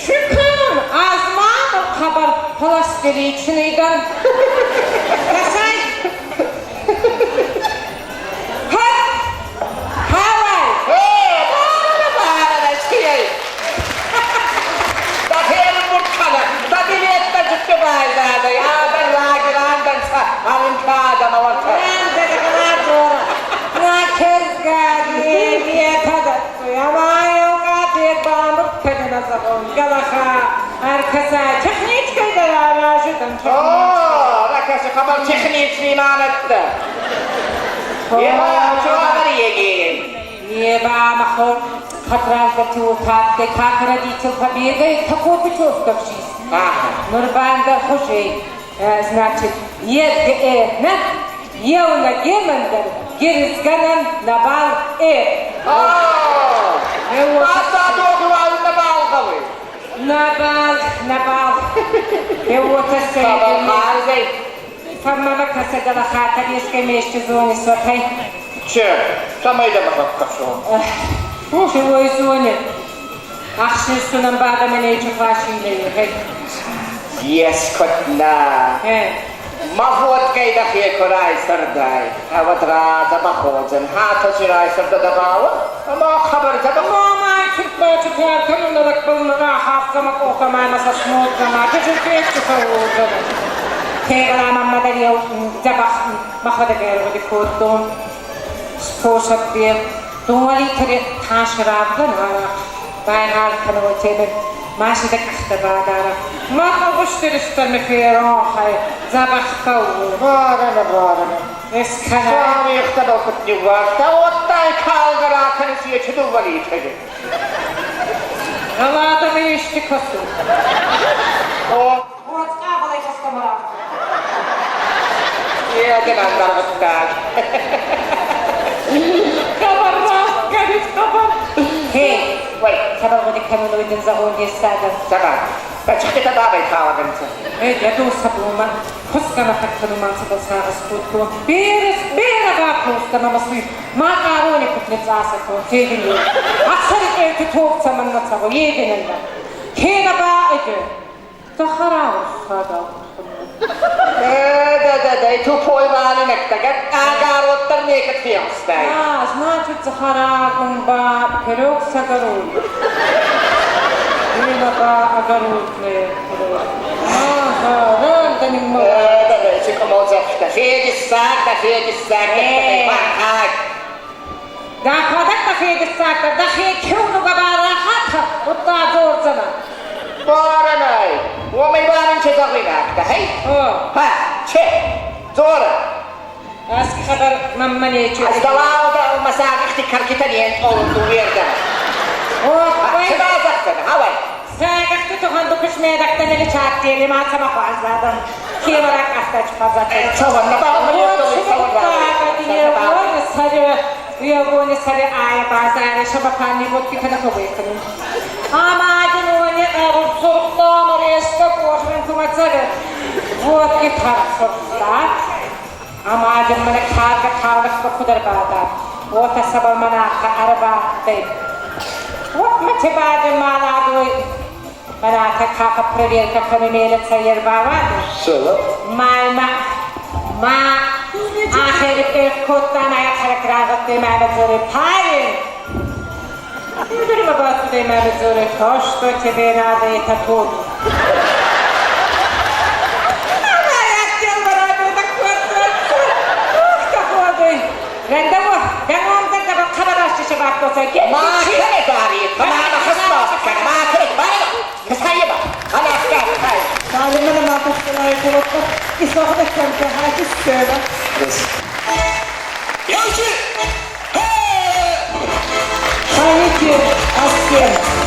Шүкір, азман хабар пластиличныйдан. Касай. Хавай. Значит, е Еуна гемендер геризганан набал э. Набал, набал. Фамама касадала хата веска меште зони сотay. Че, цӕмӕй дӕ фӕкӕсон? Чего зоне? Ахсисунан бадамene чухвашиле. Ескот на. Ма водкай да хекорай сардай. Авадра забаходзен. Хаточирай сардадабава. Ма хабар заба. Мама, чутба чутар канунарак балнара хафкама кохама масасмодгама. Чучукечухаводгама. Тегала маммадариау забах махадагер коддон. Способ дуалитери ташравган байгал канотебе машида кахтабадара. Маха гуштеристан ферохай забах фау. Барана, барана. Эскана. Сами ихтабал кутниварта. Оттай калгара канисия чудувалитери. Галата мешти косу. О, Вот кабалай кастамара. я деган даргаттаг. Хабар горит хабар. Хей, Wait, хабар годи кануну иден загон десага. сага. Бачхита бабай калаганца. Эй, я ду сабума. Хускана хаккану манса балсага скутку. Берес бера ба кускана масли. Ма карони кутнецаса ко тегин. Аксари эти топца манна цаго егененда. Кена ба эде. Захарау сада. Да, да, да, да, тупой валенок, агароттар некот фемстай. А, значит, Захара ба пирог с огородом. Ба огородные. Ага, ранда не могу. Да, да, да, чикомозахта, федиссак, да федиссак, да Да кадак да федиссак, да хе кюну габара хата, утта зорзана. Баранай, ومي بارن چه да, хей? О, Ха, че, зора. аски хабар маммане чу. Аздалау да масагихти каркитанien олун дуверда. О, Че базахта, хавай. Сагахты туханду кушмедактан или чаттели ма сама хвазладан. Кемарак ахтач хвазат. Цаван, на баба, Вот и тарсурстат. Амадин мана карга карга кудар бада. Вот асабал манаха арба тай. Вот матибадин маладой. Манаха кака проверка канемеле цайер бавады. Села. Майма ма ахер пер котта мая харакрават мама зоре парень. Говорим мама зоре, то, что тебе надо, это тут. ما كنت باري ما خصنا ما كنت باري كسايبا انا افكار هاي تعلمنا ما تختلف إصابة كان هاي السنة. Памяти Ассен.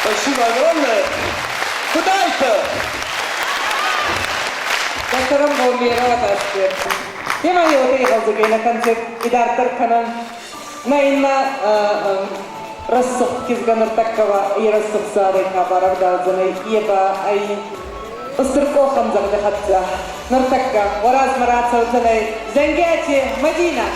Спасибо огромное. Куда это? Доктором Бомберова тасты. Ема еота игъалдзӕгӕй нӕ концерт идарддӕр кӕнӕн. Нӕ иннӕ рӕсугъд кизгӕ нуртӕккӕ ба и рӕсугъд зарӕй ка барӕвдаудзӕнӕй, е ба ӕй устур къохӕмдзӕгъди хӕццӕ. Нуртӕккӕ уӕ размӕ рацӕудзӕнӕй Зӕнгиати Мадинӕ.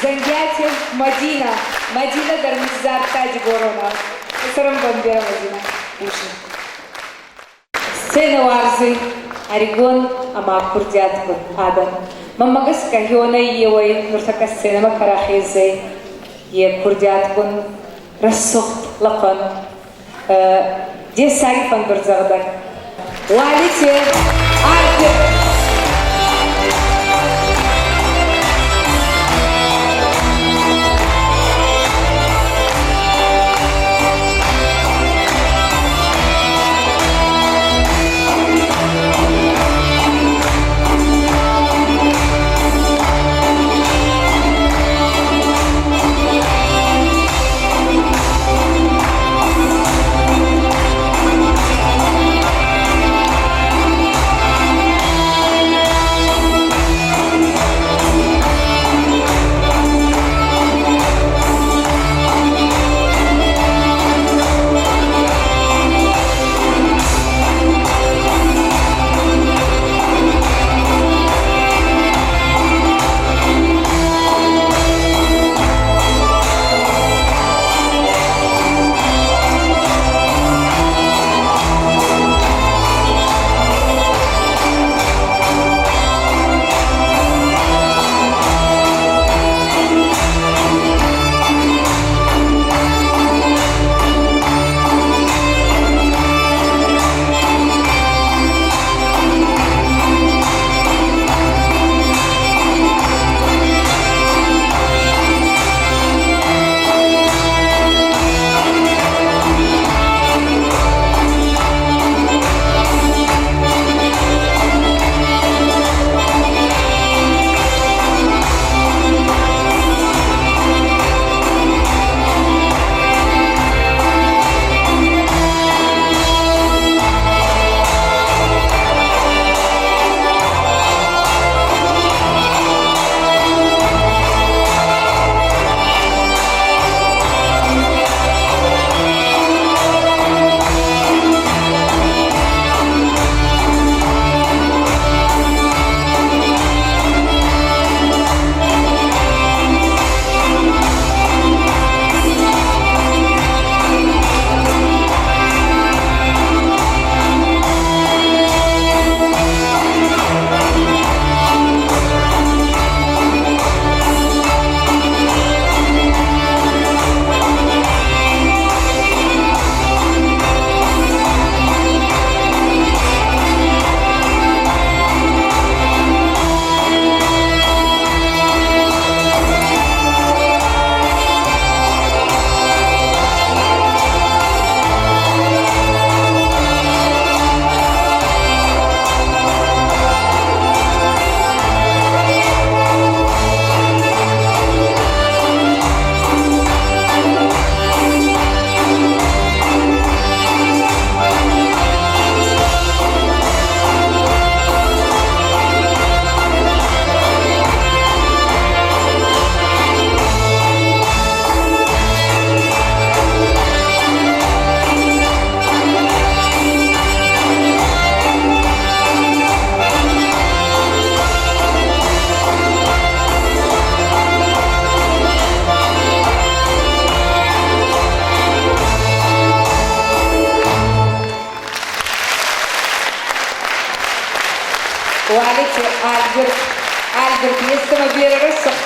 Зӕнгиати Мадинӕ. Мадинӕ дӕр низзардта дигоронау. Цӕрӕнбон берӕ, Мадинӕ. Сценӕ уарзуй ӕригон ӕма курдиатгун адӕм. Мӕнмӕ гӕсгӕ, хеуонӕй еуӕй нуртӕккӕ сценӕмӕ ка рахезӕй, е курдиатгун рӕсугъд лӕхъуӕн, дессаги фӕндурдзӕгъдӕг. Уалити Альберт.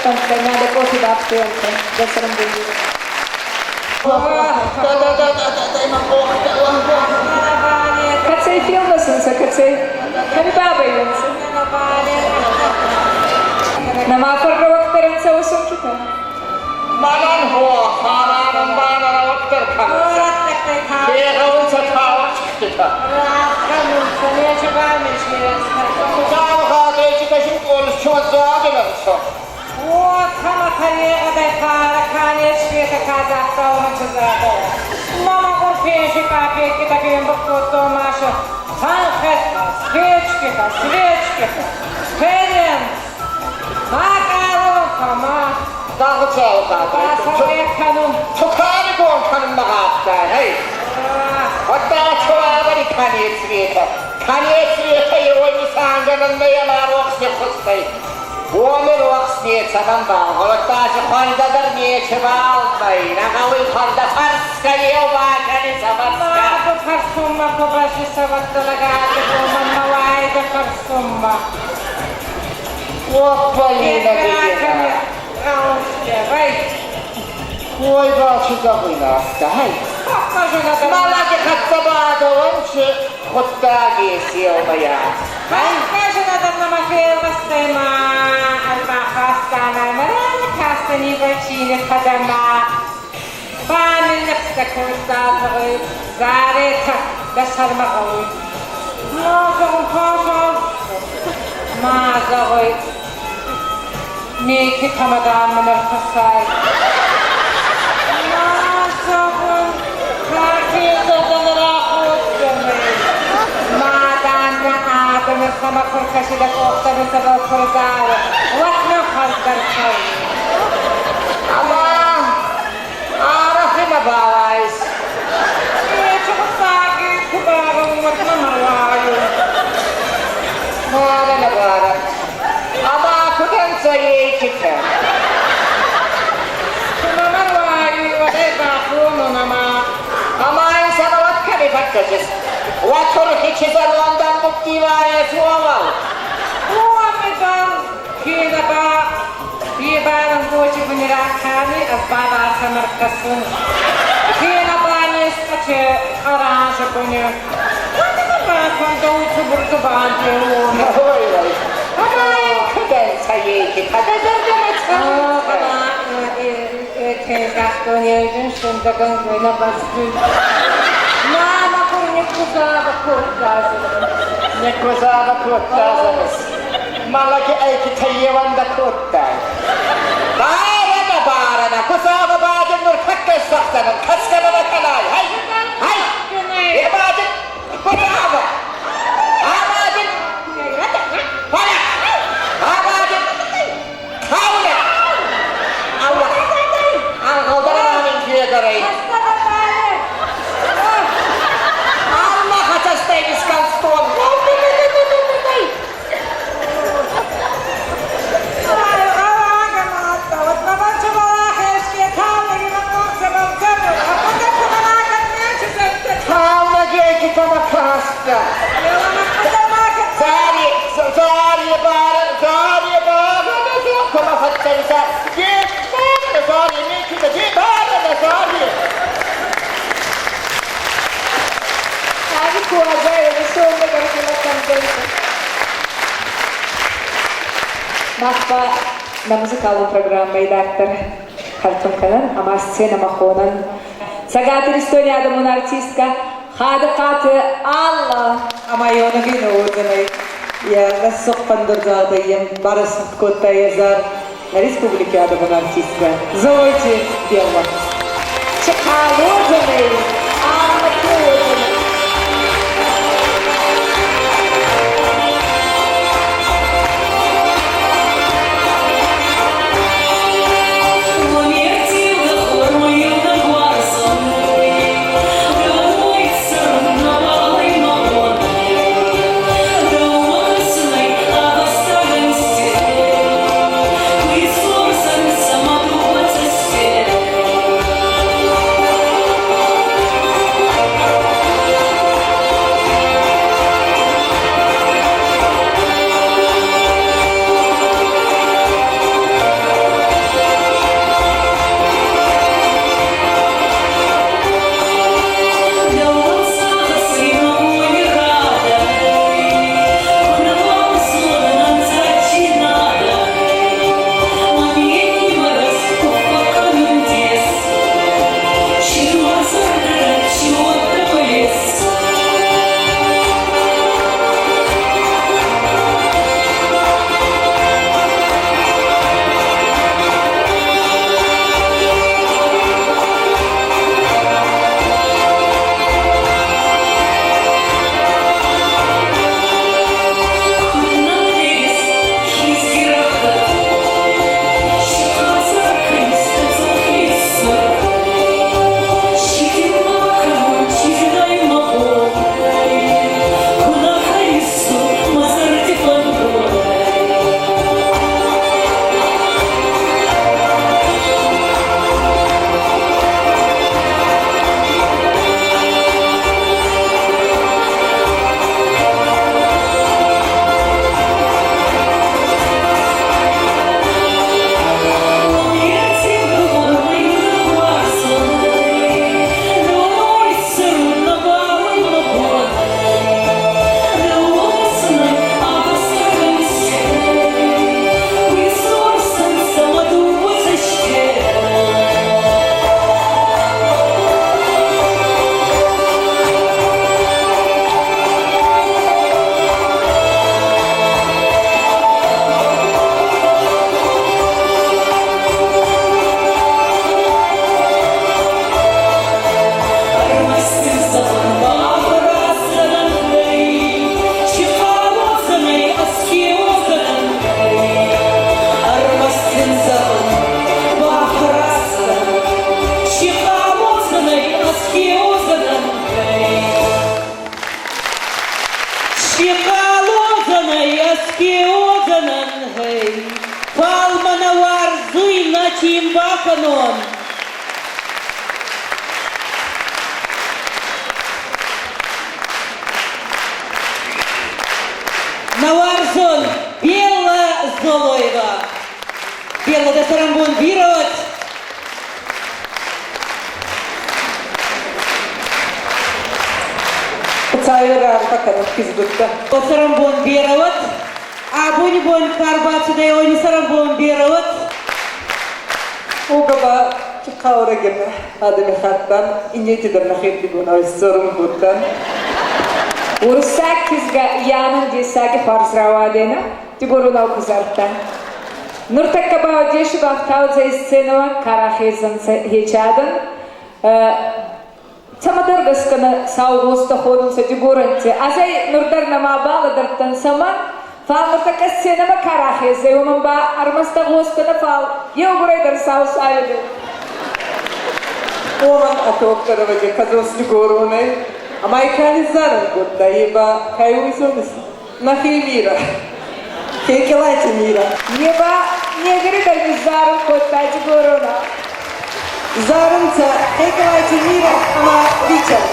фӕндтӕ мӕ дӕ къохи бафтуйӕнтӕ, дӕ цӕрӕнбонти. Кӕцӕй фелвасунцӕ, кӕцӕй? Кӕми бабӕй ӕнцӕ? Нӕма фӕррӕуӕгдӕр ӕнцӕ уосонкитӕ? Мӕнӕн хо, хананан банарӕуӕгдӕр кӕнунцӕ. Фегъӕунцӕ тауӕчкитӕ. Ой, Мах ба нӕ музыкалон программӕй дарддӕр хӕртон кӕнӕн ӕма сценӕмӕ хонӕн Цӕгат Иристони адӕмон артисткӕ Хадыхъаты Алла. Ӕма еунӕгӕй нӕ уодзӕнӕй. Йӕ рӕсугъд фӕндурдзагъдӕй йӕм барӕсугъд кодта йӕ зар нӕ республики адӕмон артисткӕ Золойти Белла. Чехалодзӕнӕй, Алла ке уодзӕнӕй. бакӕнон? Нӕ уарзон Белла Золоева. Белла, дӕ цӕрӕнбон бирӕ уӕд! Хуыцауы раарфӕ кӕнӕд кизгуттӕ. О цӕрӕнбон берӕ уӕд! Абони бон ка рбацудӕй, уони цӕрӕнбон берӕ уӕд! Уогӕ ба хъаурӕгин адӕмихаттӕн иннети дӕр нӕхердигонау исдзорун кодтан. Уруссаг кизгӕ Янун дессаги хуарз рауадӕй, дигоронау ку зардта. Нуртӕккӕ ба Одесси бафтаудзӕй сценӕмӕ ка рахездзӕнцӕ хечадӕн. Цӕмӕдӕр гӕсгӕ нӕ сау гъостӕ хонунцӕ дигорӕнтти. Азӕй нур дӕр нӕма балӕдӕрдтӕн цӕмӕн, фал нуртӕккӕ сценӕмӕ ка рахездзӕй, уомӕн ба ӕрмӕст ӕ гъостӕ нӕ, фал еугурӕй дӕр сау саведӕй. Уомӕн ӕ топдӕрӕвӕджи кӕдзос дигоронӕй, ӕма и ка низзарӕн кодта, е ба кай уй зонис? Нӕхе Мира. Хекелати Мира. Е ба негри дӕр низзарун кодта дигорона. Зарунцӕ Хекелати Мира ӕма Ричард.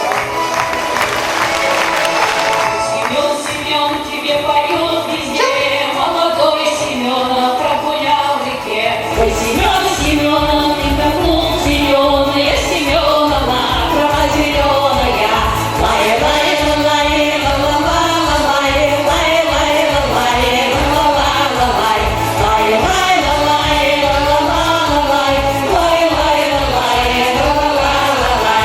Семен, Семен, тебе поет везде, молодой Семена прогулял в реке. Ой, Семен, Семен, ты копнул зеленая, Семенова, трава зеленая. Лай, лай, лай, ла, ла, ла, лай, лай, лай, лай, ла, ла, ла, лай, лай, лай, лай, ла, ла, ла, лай, лай, лай, лай, ла, ла, ла, лай.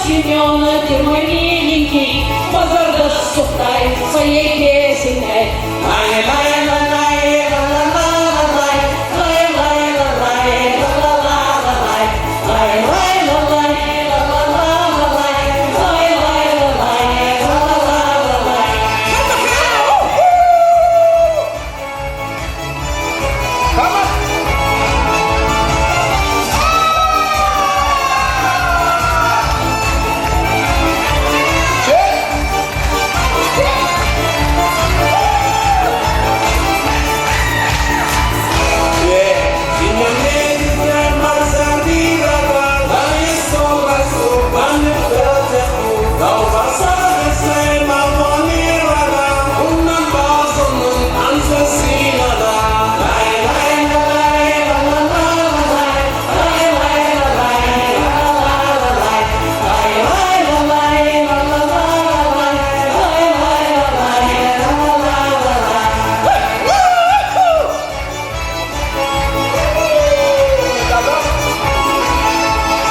Семен, ты мой миленький, базар сухтай своей песенкой. Лай, лай, лай, лай, ла, ла, ла, лай, лай, лай, лай, ла, ла, ла, лай, лай, лай, лай, ла, ла, ла, лай, лай, лай, лай, ла, ла, ла, лай.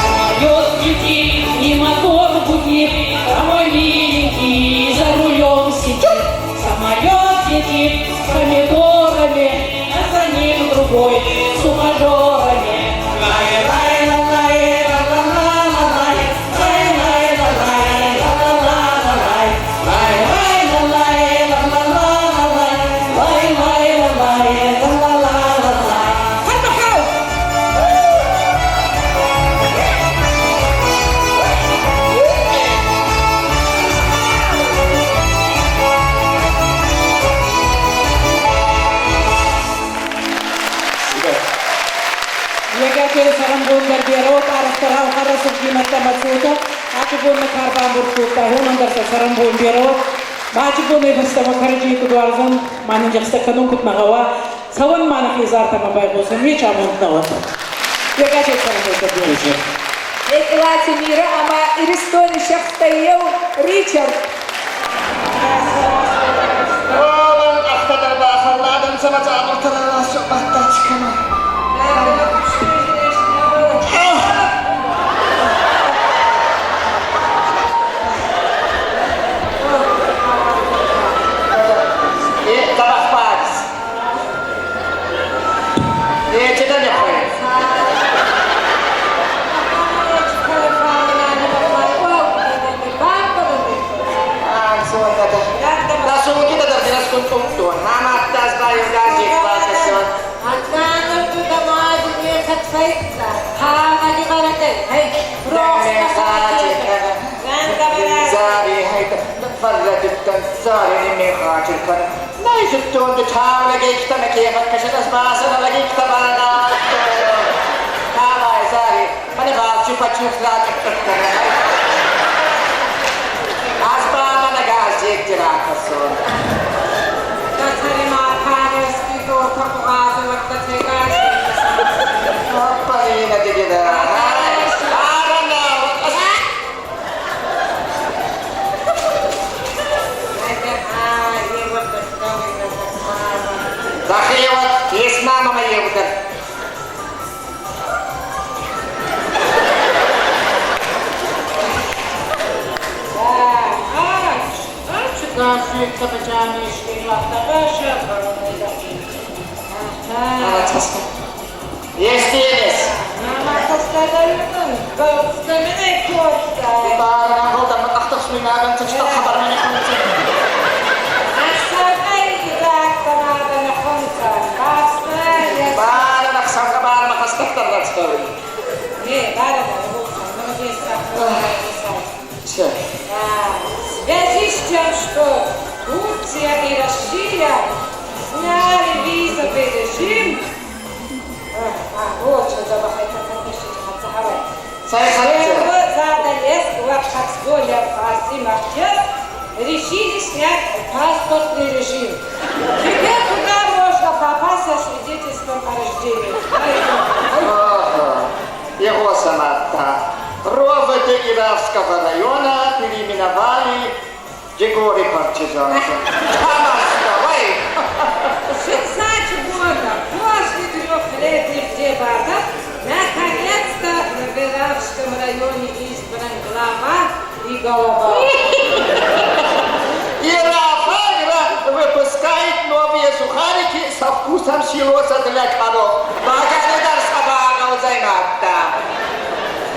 Самолет летит, и мотор гудит, а мой миленький за рулем сидит. Самолет летит с помидорами, а за ним другой с ухажерами. Лай, лай, лай, ла, ла, ла, лай, лай, лай, лай, ла, ла, ла, лай, лай, лай, лай, ла, ла, ла, лай, лай, лай, лай, ла, ла, ла, лай. Егател сарамбондар берот арастара харасук гиматта мацута ачбон карбан буркута хунандар сарамбон берот мачбон эфстама каржи кудварзан манин жакста канун кутнагава саван мана хизарта мабайгосан веч амонтнават. Егател сарамбондар берот. Хекелати Мира ӕма Иристони шӕхтӕй еу Ричард. В связи с тем, что Турция и Россия сняли визовый режим, вот что решили снять паспортный режим. Теперь туда можно попасть со свидетельством о рождении. Ага, его сама-то. РОВД Иравского района переименовали Дегори партизанцы. Давай! 16 года после трехлетних дебатов наконец-то в Иравском районе избран глава и голова. Ира выпускает новые сухарики со вкусом силоса для коров. Баганыдар собака займатта.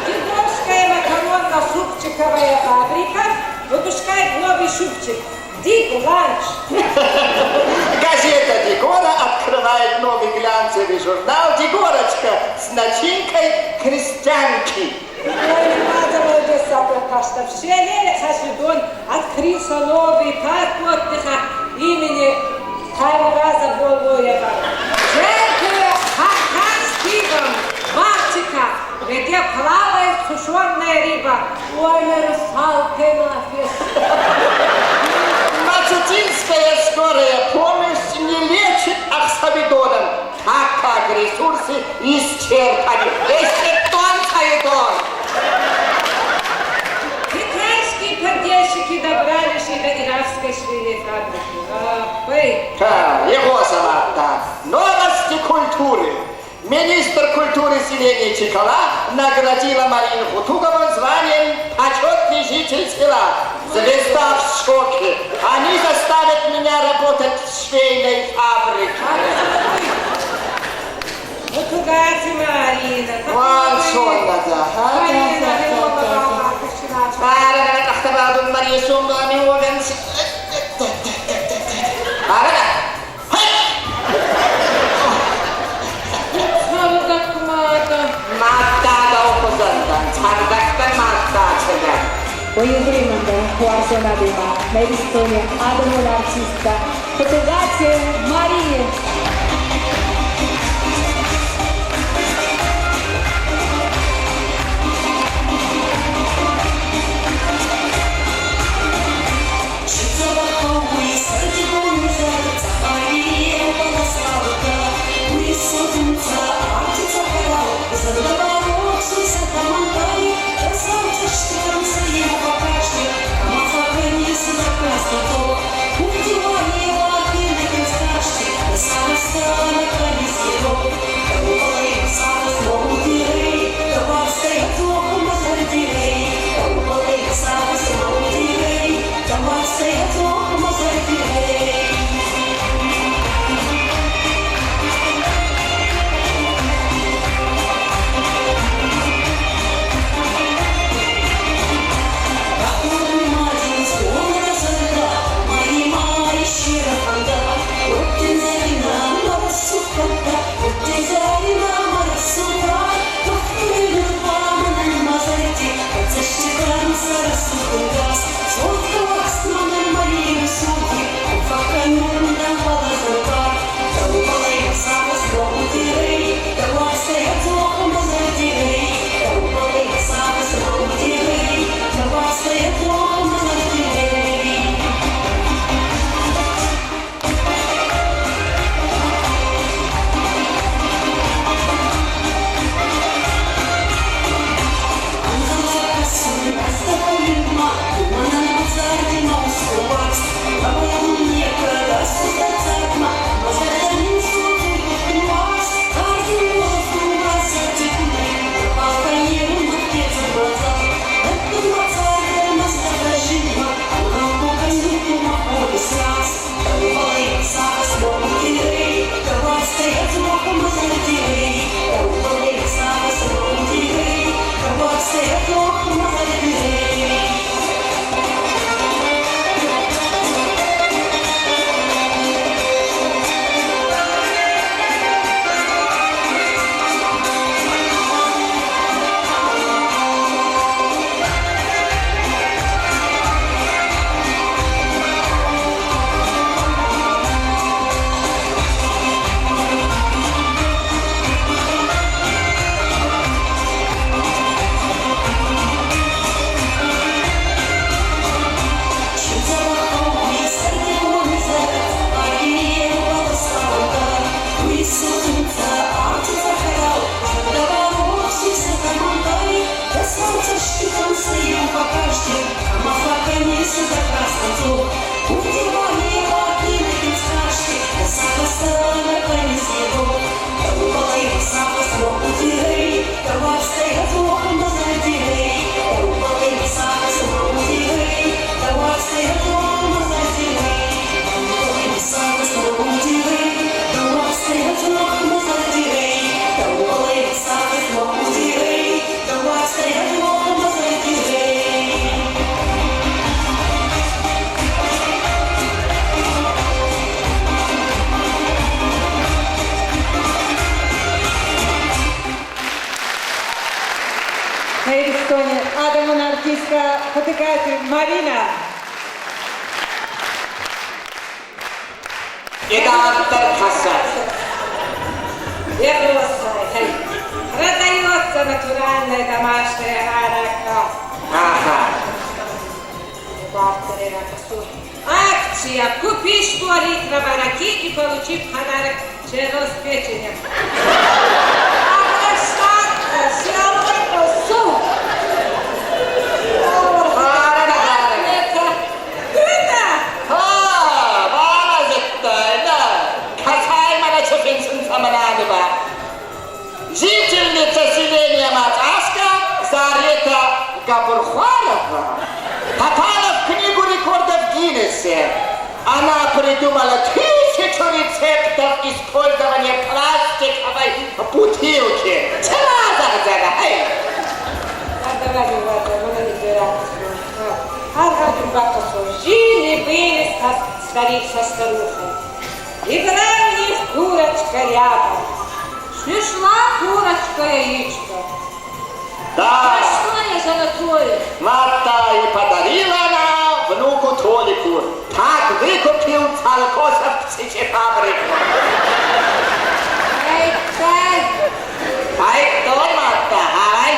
Дегорская макаронно-супчиковая фабрика выпускает новый супчик. Дик Ланч. Газета Дегора открывает новый глянцевый журнал «Дегорочка» с начинкой «Крестьянки». В селе Хасидон открылся новый парк отдыха имени Таймураза Болоева. Церковь фонтан с пивом Балтика, где плавает сушеная рыба. Ой, русалка нафиг. Мацутинская скорая помощь не лечит ахсавидоном, так как ресурсы исчерпаны. Исчерпан Саидон! Китайские поддельщики добрались и до иравской швейной фабрики. Его самата. Новости культуры. Министр культуры селения Чикала наградила Марину Хутугову званием «Почетный житель села». Звезда в шоке. Они заставят меня работать в швейной фабрике. Марина. Уйгриманда Хуарзонадыма на Эстония адымон артистка Фотография Марии. Артистка Хатыкати Марина. Идарддӕр кӕсӕг. Продается натуральная домашняя арака. Ага. Акция «Купи 100 литров араки и получи в подарок чело с печеньем». Жительница селения Мацаска Зарета Габурхванова попала в книгу рекордов Гиннесса. Она придумала 1000 рецептов использования пластиковой бутылки. Жили-были старик со старухой. И была у них курочка рядом. Снесла курочка яичко. Да. Большое золотое. Марта и подарила она внуку Толику. Так выкупил Цалкосов птичефабрику. Эй, дай. Ай, то, Марта, ай.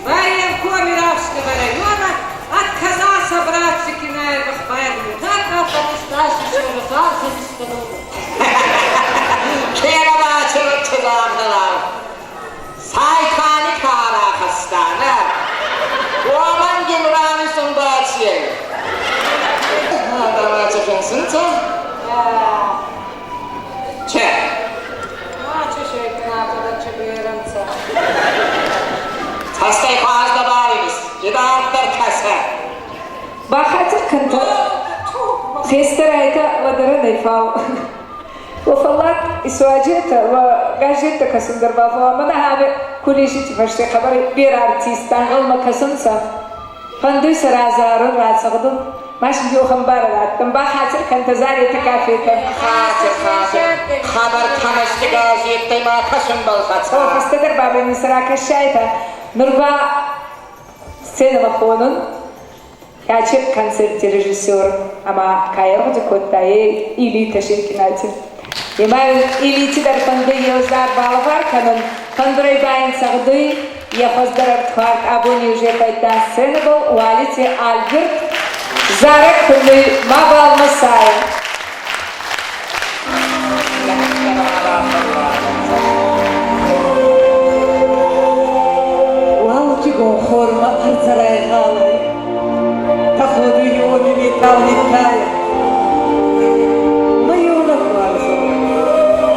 Военком района отказался брать Секинаевых в армию. Так Бахатыр кӕнтӕ, хестӕрайтӕ лӕдӕрӕнӕй, фал уӕ фӕллад исуаджетӕ, уӕ газеттӕ кӕсун дӕр бафӕуа. Мӕнӕ ами кулисити фӕсте хъӕбӕр берӕ артисттӕ ӕнгъӕлмӕ кӕсунцӕ. Фӕндуй сӕ разарун, рацӕгъдун. Ма син еу барӕ раттӕн. Бахатир кӕнтӕ, заретӕ, кафетӕ. Хатир, хатир. Хабар кӕмӕсти газеттӕй ма кӕсун балхӕцӕ. О, фӕстӕдӕр бабӕй мин сӕ ракӕсайтӕ. Нур ба сценӕмӕ хонун Ячи концерти режиссер ӕма ка ӕргъуди кодта, е Илитӕ Ширкинати. Ема Илити дӕр фӕндуй еу зар балӕвар кӕнун, фӕндурӕй ба ин цӕгъдуй е хуӕздӕр ӕрдхуард абони уже фӕйдтан сценӕбӕл Уалити Альберт. Зарӕг хуннуй «Мабал Масай». Уалдзигон хормӕ ӕрдзӕ райгъал ӕй, Тӕходуй уоми метау ниттайӕ. Мӕ еунӕг уарзон,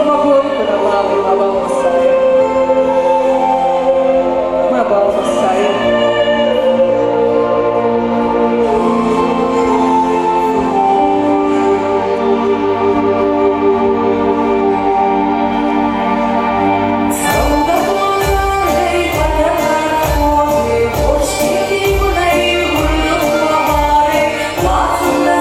мӕ бон ку нӕ лалуй, мабал Масайӕ. Мабал Масайӕ. What's in the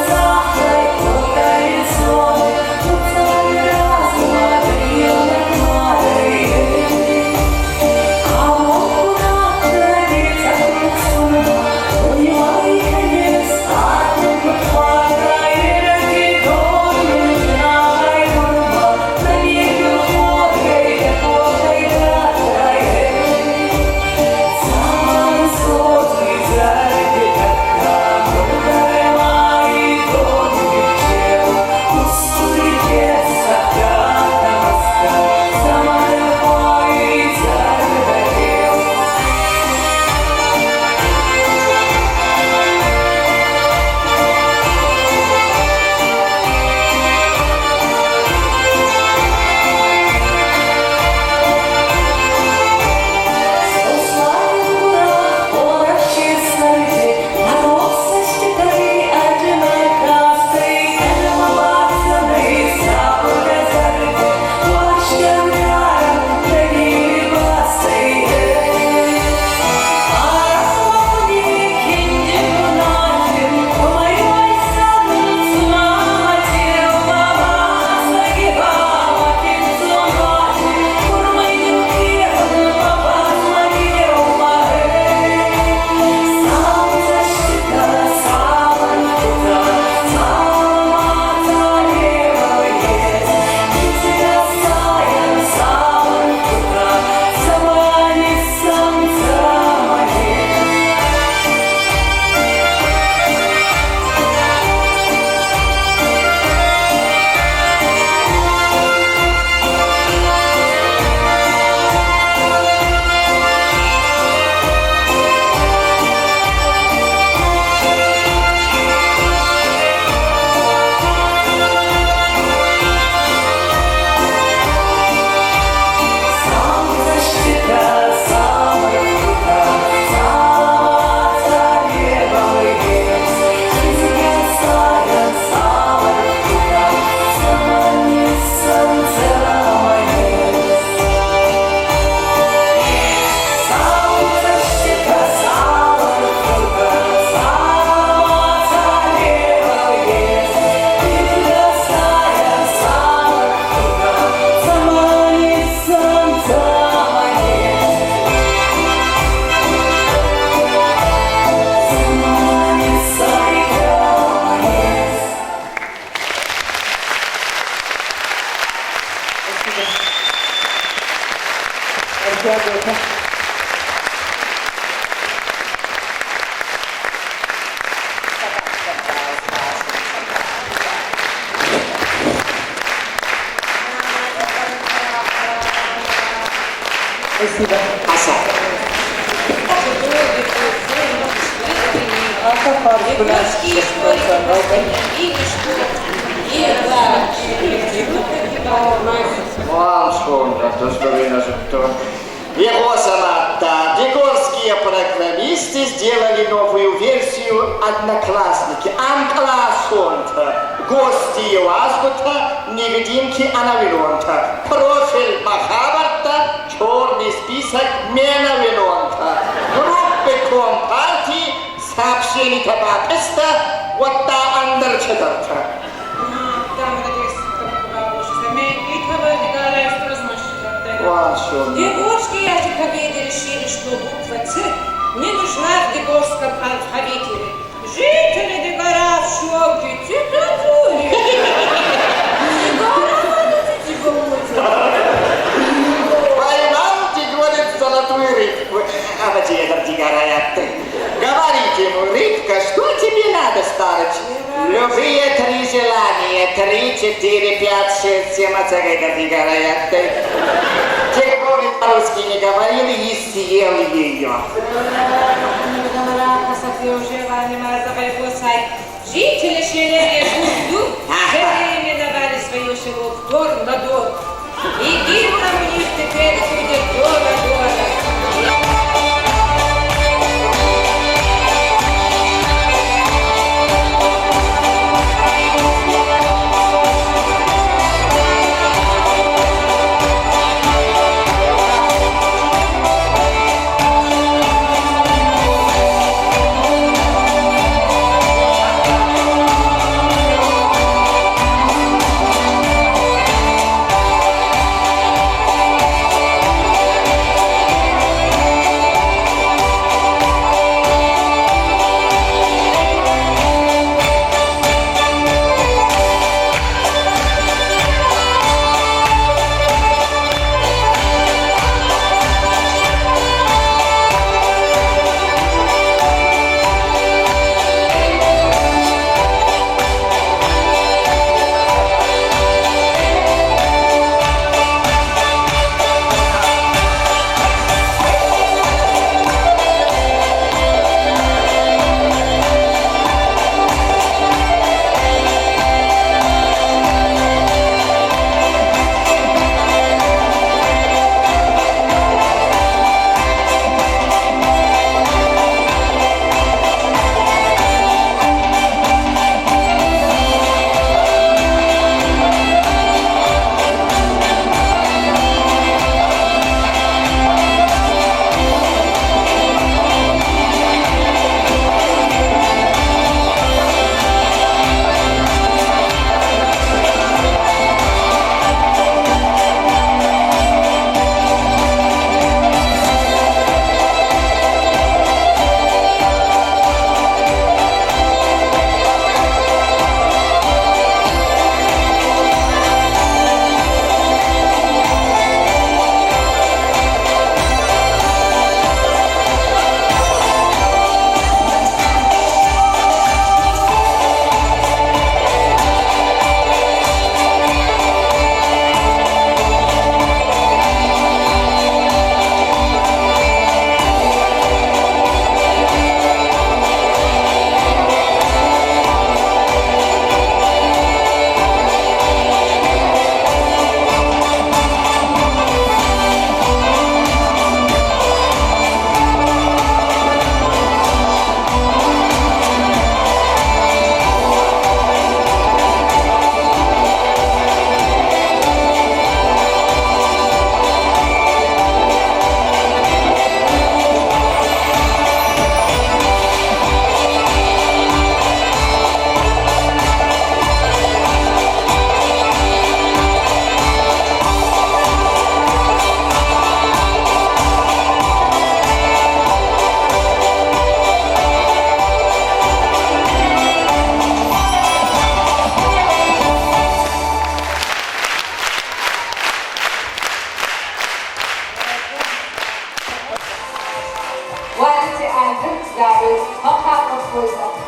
Спасибо. Дегорские программисты сделали новую версию «Одноклассники». Анкласонта. Гости Йоазгута, невидимки Анавилонта. Профиль Махабарта, черный список Менавилонта. Группы Компартии, сообщение Табаписта, вот та Андерчедарта. Дегорские языковеды решили, что буква «Ц» не нужна в дегорском алфавите. Жители Дегора в шоке. Цитатули. Поймал, говорит, золотую рыбку. А вот это Говорит ему, рыбка, что тебе надо, старыч? Любые три желания. 3, 4, 5, 6, 7, Те, говорит, по-русски не говорил и съел ее. Жители Шелерия Гурду переименовали свое село в Дор-Надор. И гимном у них теперь будет Дора-Дора. Уалыты Альберт Даур, Махапа Пойдза.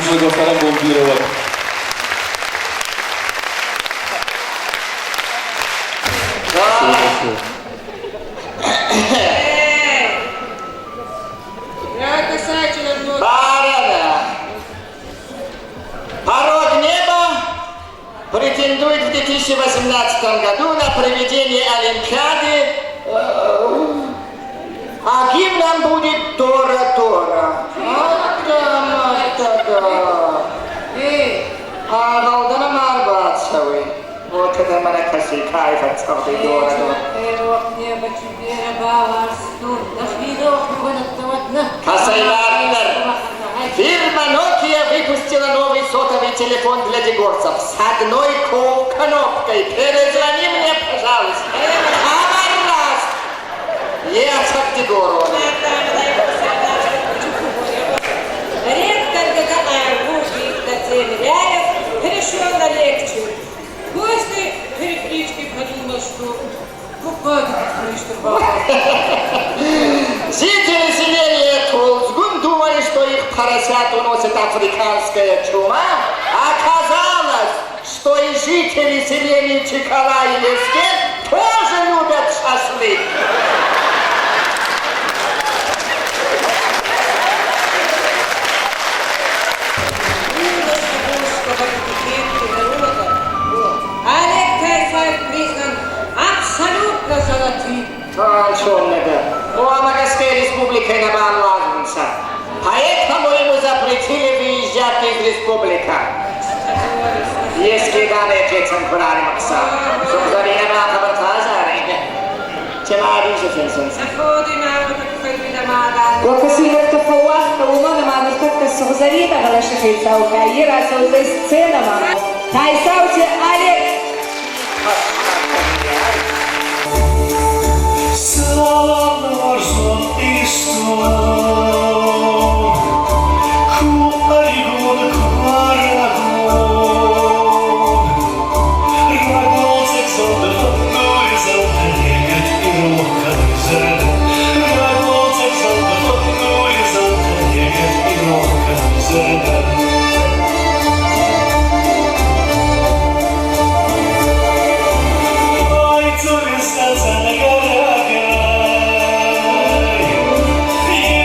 Бузныг уӕ цӕрӕнбон бирӕ уӕд. Барана! Порог неба претендует в 2018 году на проведение Олимпиады, а гимном будет Тора-Тора. А Валдана Марбацевой. Вот это Маракаси, кайф от Фирма Nokia выпустила новый сотовый телефон для дегорцев с одной кнопкой. Перезвони мне, пожалуйста. Хамарас! Ехать Дегору. Ректор Теряев пришел на лекцию. После переклички подумал, что ну как Жители селения Тулзгун думали, что их поросят уносит африканская чума. Оказалось, что и жители селений Чикала и Лескен тоже любят шашлык. Олег Кайфаев признан абсолютно золотым. А, это? Ну, а Магаская республика на Лазница. Поэтому ему запретили выезжать из республики. Если данные кетсен Курани Макса. وكسيلة تفوح وما ما نرتك السغزرينة غلا شخيصة وكايرة سوزي سцена ма. Тайсаути Олег. Thank you.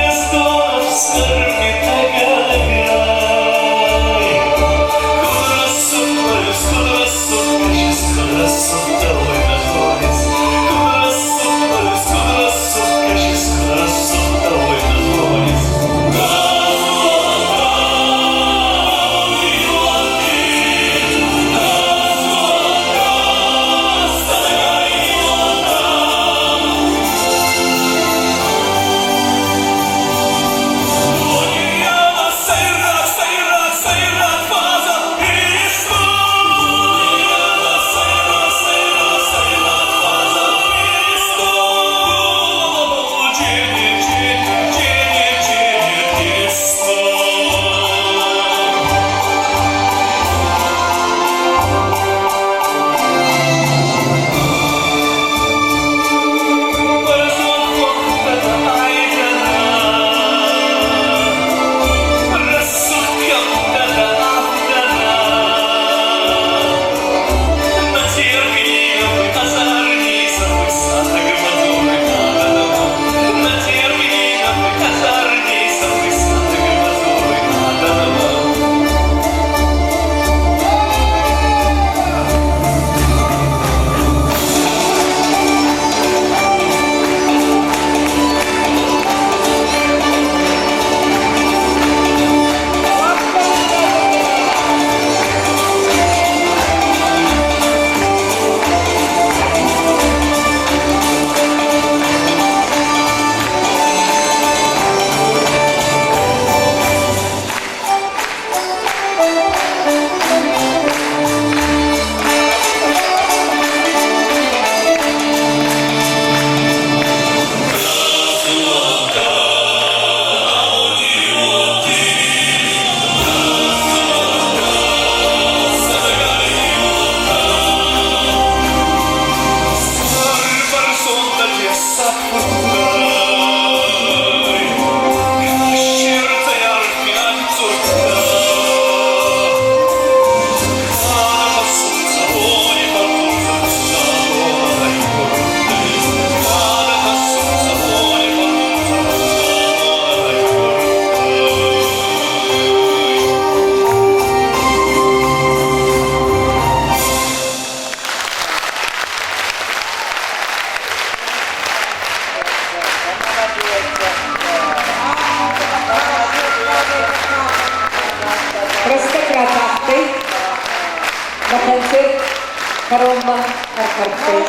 ӕрхъардтӕй.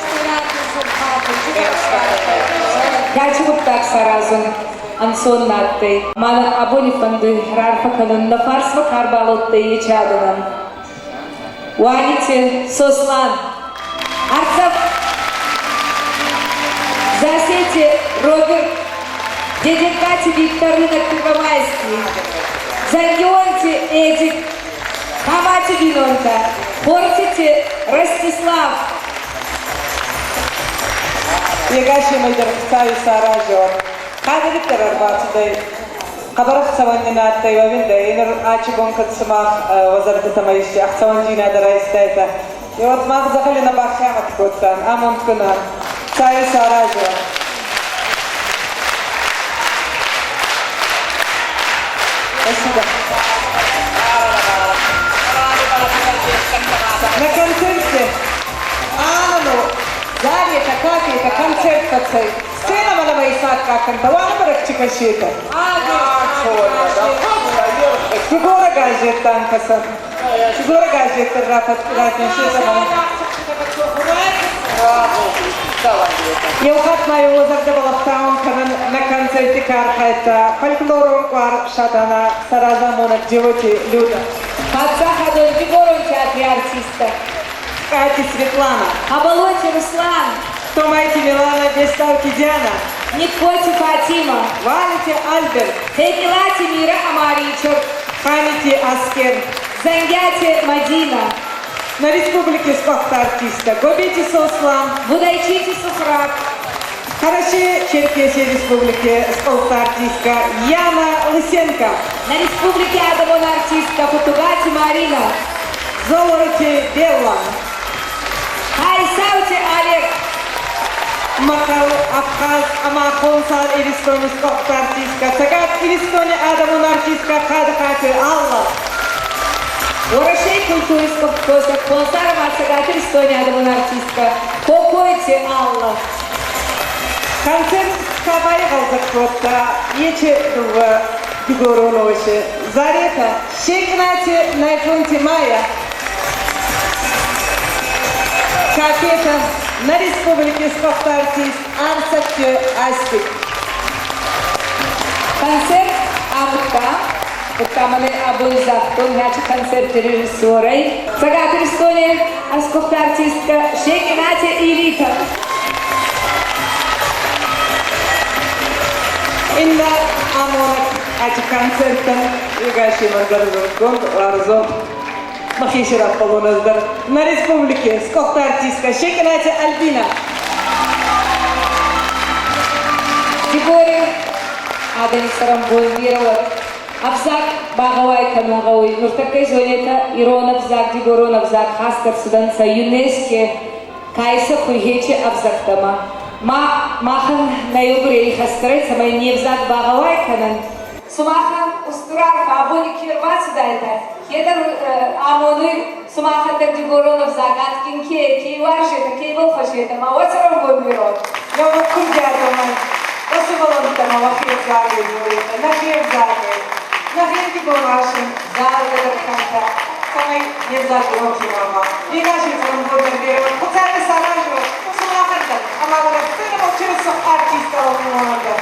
Кӕцы гъуддаг саразун ӕнцон на адтӕй. Ма нӕ абони фӕндуй рарфӕ кӕнун нӕ фарсмӕ ка рбалӕудтӕй, ечи адӕмӕн. Уанити Сослан, Арцав, Засети Роберт, Деденкати Виктор Рынок Первомайский, Зангионти Эдик, Хамати бийнонтӕ, Хортити Ростислав. Егашемӕй дӕр Хуцауи саразӕуӕд. Кадӕриддӕр ӕрбацудӕй, хъӕбӕр ӕхцӕуӕн нин адтӕй уӕвиндӕ. Нур ачи бон кӕд сумах уӕ зӕрдитӕмӕ ести ӕхцӕуӕндзийнадӕ райстайтӕ, е уӕд мах дзӕгъӕли нӕ бахъиамӕт кодтан, амондгун ан. Хуцауи саразӕуӕд. Спасибо. На концерте Ану, Зарета, Кафета, концерт фӕцӕй. Сценӕмӕ нӕмӕ исаккаг кӕнтӕ, уӕхӕн бӕрӕгчи кӕсетӕ. Дигора газеттан кӕсӕн. Дигора газеттӕн рафинсетӕ. Еу хатт ма еу зӕрдӕбӕл ӕфтауӕн кӕнӕн нӕ концерти ка архайдта фольклорон къуар Сатана сӕ разамонӕг Джевоти Люда. Паддзахадон Дигорон театри артисттӕ. Кати Светлана. Абалоти Руслан. Томайти Милана, Бестаути Диана. Никоти Фатима. Валити Альберт. Хекилати Мира ӕма Ричард. Ханити Аскер. Зӕнгиати Мадина. На республике спорта артиста Гобети Сослан. Будайчити Сухраб. Карачи Черкесия республики спорта артистка Яна Лысенко. На республике Адамон артистка Футугати Марина. Золоти Белла. Хайсаути Олег. Махъал, Абхаз ӕма Хонсар Иристони спорта артистка, Цӕгат Иристони адӕмон артистка Хадыхъати Алла. Уӕрӕсей культури косӕг Хонсар ӕма Цӕгат Иристони адӕмон артисткӕ Кокойти Алла. Концерт ка байгъӕлдзӕг кодта, ечи дууӕ дигорон уоси Зарета, Шекънати Найфонти Майя. Кафета на республике спорта артист Арсакты Астик. Концерт амудта, удта мӕнӕ абони загътон, ачи концерти режиссерӕй Цӕгат Иристони ӕскъуӕлхт артисткӕ Шекъинати Элита. Иннӕ амонӕг ачи концерттӕн егашемӕн дӕр зундгонд уарзон мӕхи сӕраппӕлон ӕз дӕр нӕ республики сгуыхт артисткӕ Шекъинати Альбина. Дигори адӕми цӕрӕнбон берӕ ӕвзаг багъӕуай кӕнун гъӕуй. Нуртӕккӕ зонетӕ, ирон ӕвзаг, дигорон ӕвзаг хаст ӕрцудӕнцӕ ЮНЕСКО кайсӕ хуйхечи ӕвзӕгтӕмӕ. Ма махӕн нӕ еугурей ихӕсдӕр ӕй, цӕмӕй не взаг багъӕуай кӕнӕн. Сумахӕн устур арфӕ абони ке рбацудайтӕ, кедӕр амонуй сумахӕн дӕр дигорон ӕвзаг адгин ке, ке уарзетӕ, ке ибӕл фӕсетӕ, ма уӕ цӕрӕнбон берӕ. Еума курдиадӕмӕ уӕ сувӕллӕнттӕмӕ уӕхе ӕвзагӕй дзоретӕ, нӕхе ӕвзагӕй, нӕхе дигорашин заргӕ дӕр кӕнтӕ, цӕмӕй не взаг уронхи ма уа. Егаши цӕрӕнбон дӕр берӕ Хуцауи саразӕ сумахӕн дӕр ӕма уӕ сценӕбӕл чересох артисттӕ уонӕн дӕр.